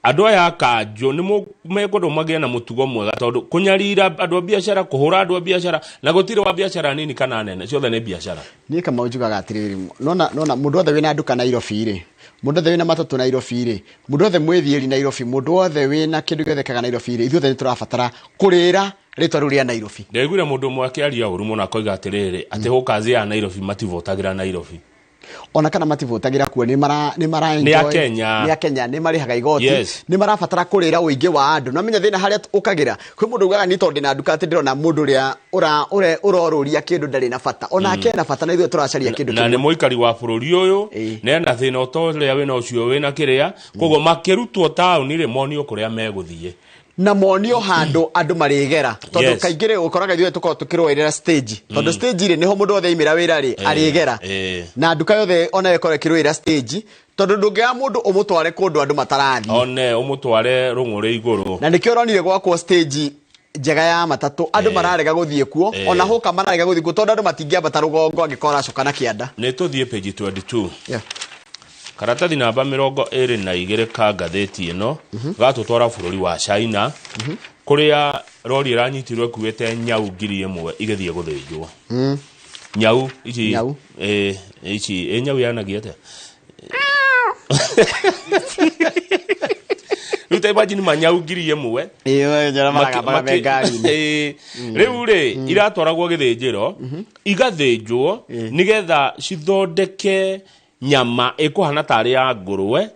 Andũ aya a kanjũ nĩ mekwendwo magĩe na mũtugo mwega, tondũ kũnyarira andũ a biacara, kũhũra andũ a biacara, na gũtirĩ wa biacara nini kana nene, ciothe nĩ biacara. Niĩ Kamau njugaga atĩrĩrĩ, nona mũndũ wothe wĩna nduka Nairobi rĩ, mũndũ wothe wĩna matatũ Nairobi rĩ, mũndũ wothe mwĩthiĩri Nairobi, mũndũ wothe wĩna kĩndũ gĩothe kega Nairobi rĩ, ithuothe nĩ tũrabatara kũrĩra rĩtwa rĩu rĩa Nairobi. Ndaiguire mũndũ ũmwe akĩaria ũru mũno akoiga atĩrĩrĩ, atĩ hawkers ya Nairobi mativotagĩra Nairobi. Ona kana mativotagĩra kuo, nĩ mara nĩ mara Nĩ a enjoy- Kenya. nĩ a Kenya, nĩ marĩhaga igoti. Yes. Nĩ marabatara kũrĩra ũingĩ wa andũ. Na menya thĩna harĩa ũkagĩra kwĩ mũndũ ugaga ni tondũ ndĩna nduka atĩ ndĩrona mũndũ ũrĩa ũrorũria kĩndũ ndarĩ na bata, ona ake na bata, na ithuĩ tũracaria kĩndũ na nĩ kĩmwe. mũikari wa bũrũri ũyũ na ena thĩna ũta ũrĩa wĩna ũcio wĩna kĩrĩa, koguo makĩrutwo taũni rĩ, monio kũrĩa megũthiĩ na monio handũ andũ marĩgera, tondũ Yes. kaingĩ rĩ ũkoraga ithuĩ tũkoragwo tũkĩrũĩrĩra stage, tondũ stage rĩ nĩho mũndũ wothe aimĩra wĩra rĩ arĩgera, na nduka yothe onayo ĩkorwo ĩkĩrũĩra stage, tondũ ndũngĩoya mũndũ ũmũtware kũndũ andũ matarathiĩ. One ũmũtware rũng'ũrĩ igũrũ. Na nĩkĩo ũronire gwakwo stage njega ya matatũ, andũ mararega gũthiĩ kuo. Ona hũka mararega gũthiĩ kuo tondũ andũ matingĩambata rũgongo angĩkorwo aracoka na kĩanda. Nĩ tũthiĩ page 22. Yeah. Karatathi namba 22 ka ngathĩti ĩno gatũtwara bũrũri wa China, kũrĩa rori ĩranyitirwo ĩkuĩte nyau 1000 igĩthiĩ gũthĩnjwo. Nyau ici. Nyau. Ici ĩ nyau yanagia atĩa rĩu? Ta imagine manyau 1000. Ĩyo njara maragambaga me ngari-inĩ. Rĩu rĩ iratwaragwo gĩthĩnjĩro igathĩnjwo nĩgetha cithondeke nyama ĩkũhana tarĩ ya ngũrwe.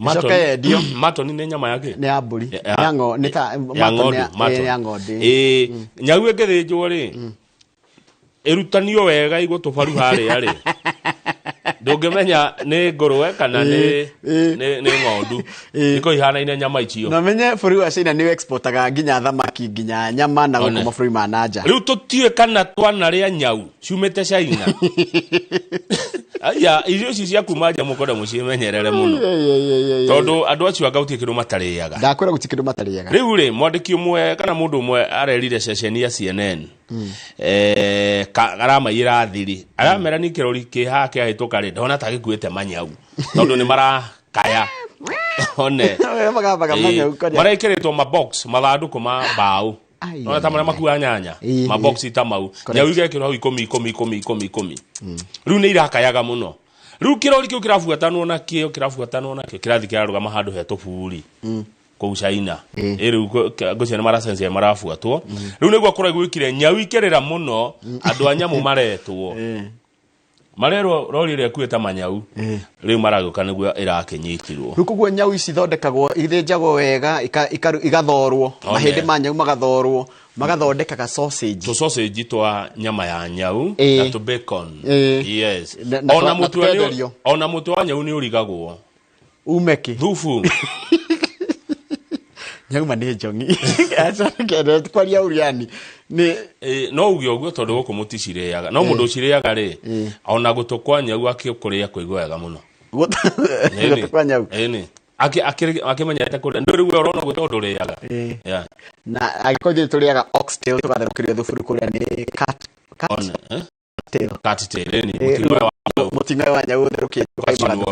Ĩcoke yendio. Matoni nĩ nyama yake. Nĩ ya mbũri. Ya nĩ ta ya mutton. ng'ondu. Mutton. Ya ng'ondu. Ĩĩ, nyau ĩngĩthĩnjwo rĩ, ĩrutanio wega igwo tũbaru harĩa rĩ, ndũngĩmenya nĩ ngũrwe kana nĩ ng'ondu, iko ihanaine nyama icio. Na menye bũrũri wa China nĩ exportaga nginya thamaki, nginya nyama na One. gũkũ mabũrũri ma nanja. Rĩu tũtiũĩ kana twanarĩa nyau ciumĩte China. Aya irio ici cia kuma nja mũkwenda mũcimenyerere mũno, tondũ andũ acio anga gũtirĩ kĩndũ matarĩaga. Ndakwĩra gũtirĩ kĩndũ matarĩaga. Rĩu rĩ, mwandĩki ũmwe kana mũndũ ũmwe arerire ceceni ya CNN, aramaiyĩra thiri, aramera ni kĩrori kĩ haha kĩahĩtũka rĩ, ndona ta gĩkuĩte manyau tondũ nĩ marakaya one. Magambaga manyau kũrĩa. Marekĩrĩtwo mabox, mathandũkũ ma mbaũ. Ai, Nona ta marĩa makuaga nyanya, mabox ta mau. Correct. Nyau igekĩrwo hau ikũmi ikũmi ikũmi ikũmi ikũmi. Rĩu nĩ irakayaga mũno. Rĩu kĩrori kĩu kĩrabuatanwo nakĩo, kĩrabuatanwo nakĩo, kĩrathiĩ kĩrarũgama handũ he tũburi kũu China. Ĩ rĩu ngwĩciria nĩ maracenjia, marabuatwo rĩu nĩguo kũraiguĩkire nyau ikĩrĩra mũno, andũ a nyamũ maretwo. Marerwo rori ĩrĩa ĩkuĩte manyau rĩu maragĩũka nĩguo ĩrakĩnyitirwo. Rĩu koguo nyau ici ithondekagwo, ithĩnjagwo wega, igathorwo, One. mahĩndĩ ma nyau magathorwo, magathondekaga sausage. Tũ sausage twa nyama ya nyau na tũ bacon. Yes. Na Ona na mũtwe nĩ tũkenderio. ona mũtwe wa nyau nĩ ũrigagwo. Ume kĩ? Thubu. Nyauma nĩ njong'i. Aca kwaria uriani nĩ No uge ũguo tondũ gũkũ mũticirĩaga, no mũndũ ũcirĩaga rĩ, ona gũtũ kwa nyau akĩkũrĩa kũigua wega mũno. Ĩni. Gũtũ kwa nyau. Ĩni. Akĩmenyete kũrĩa ndũrĩ rĩu ũrona ũguo tondũ ndũrĩaga. Yeah. Na angĩkorwo ithuĩ tũrĩaga oxtail tũgatherũkĩrio thuburu kũrĩa nĩ cat One, eh? tail. Cat tail, ĩni. Mũting'oe wa nyau. Mũting'oe wa nyau ũtherũkĩtio. Ũgacinwo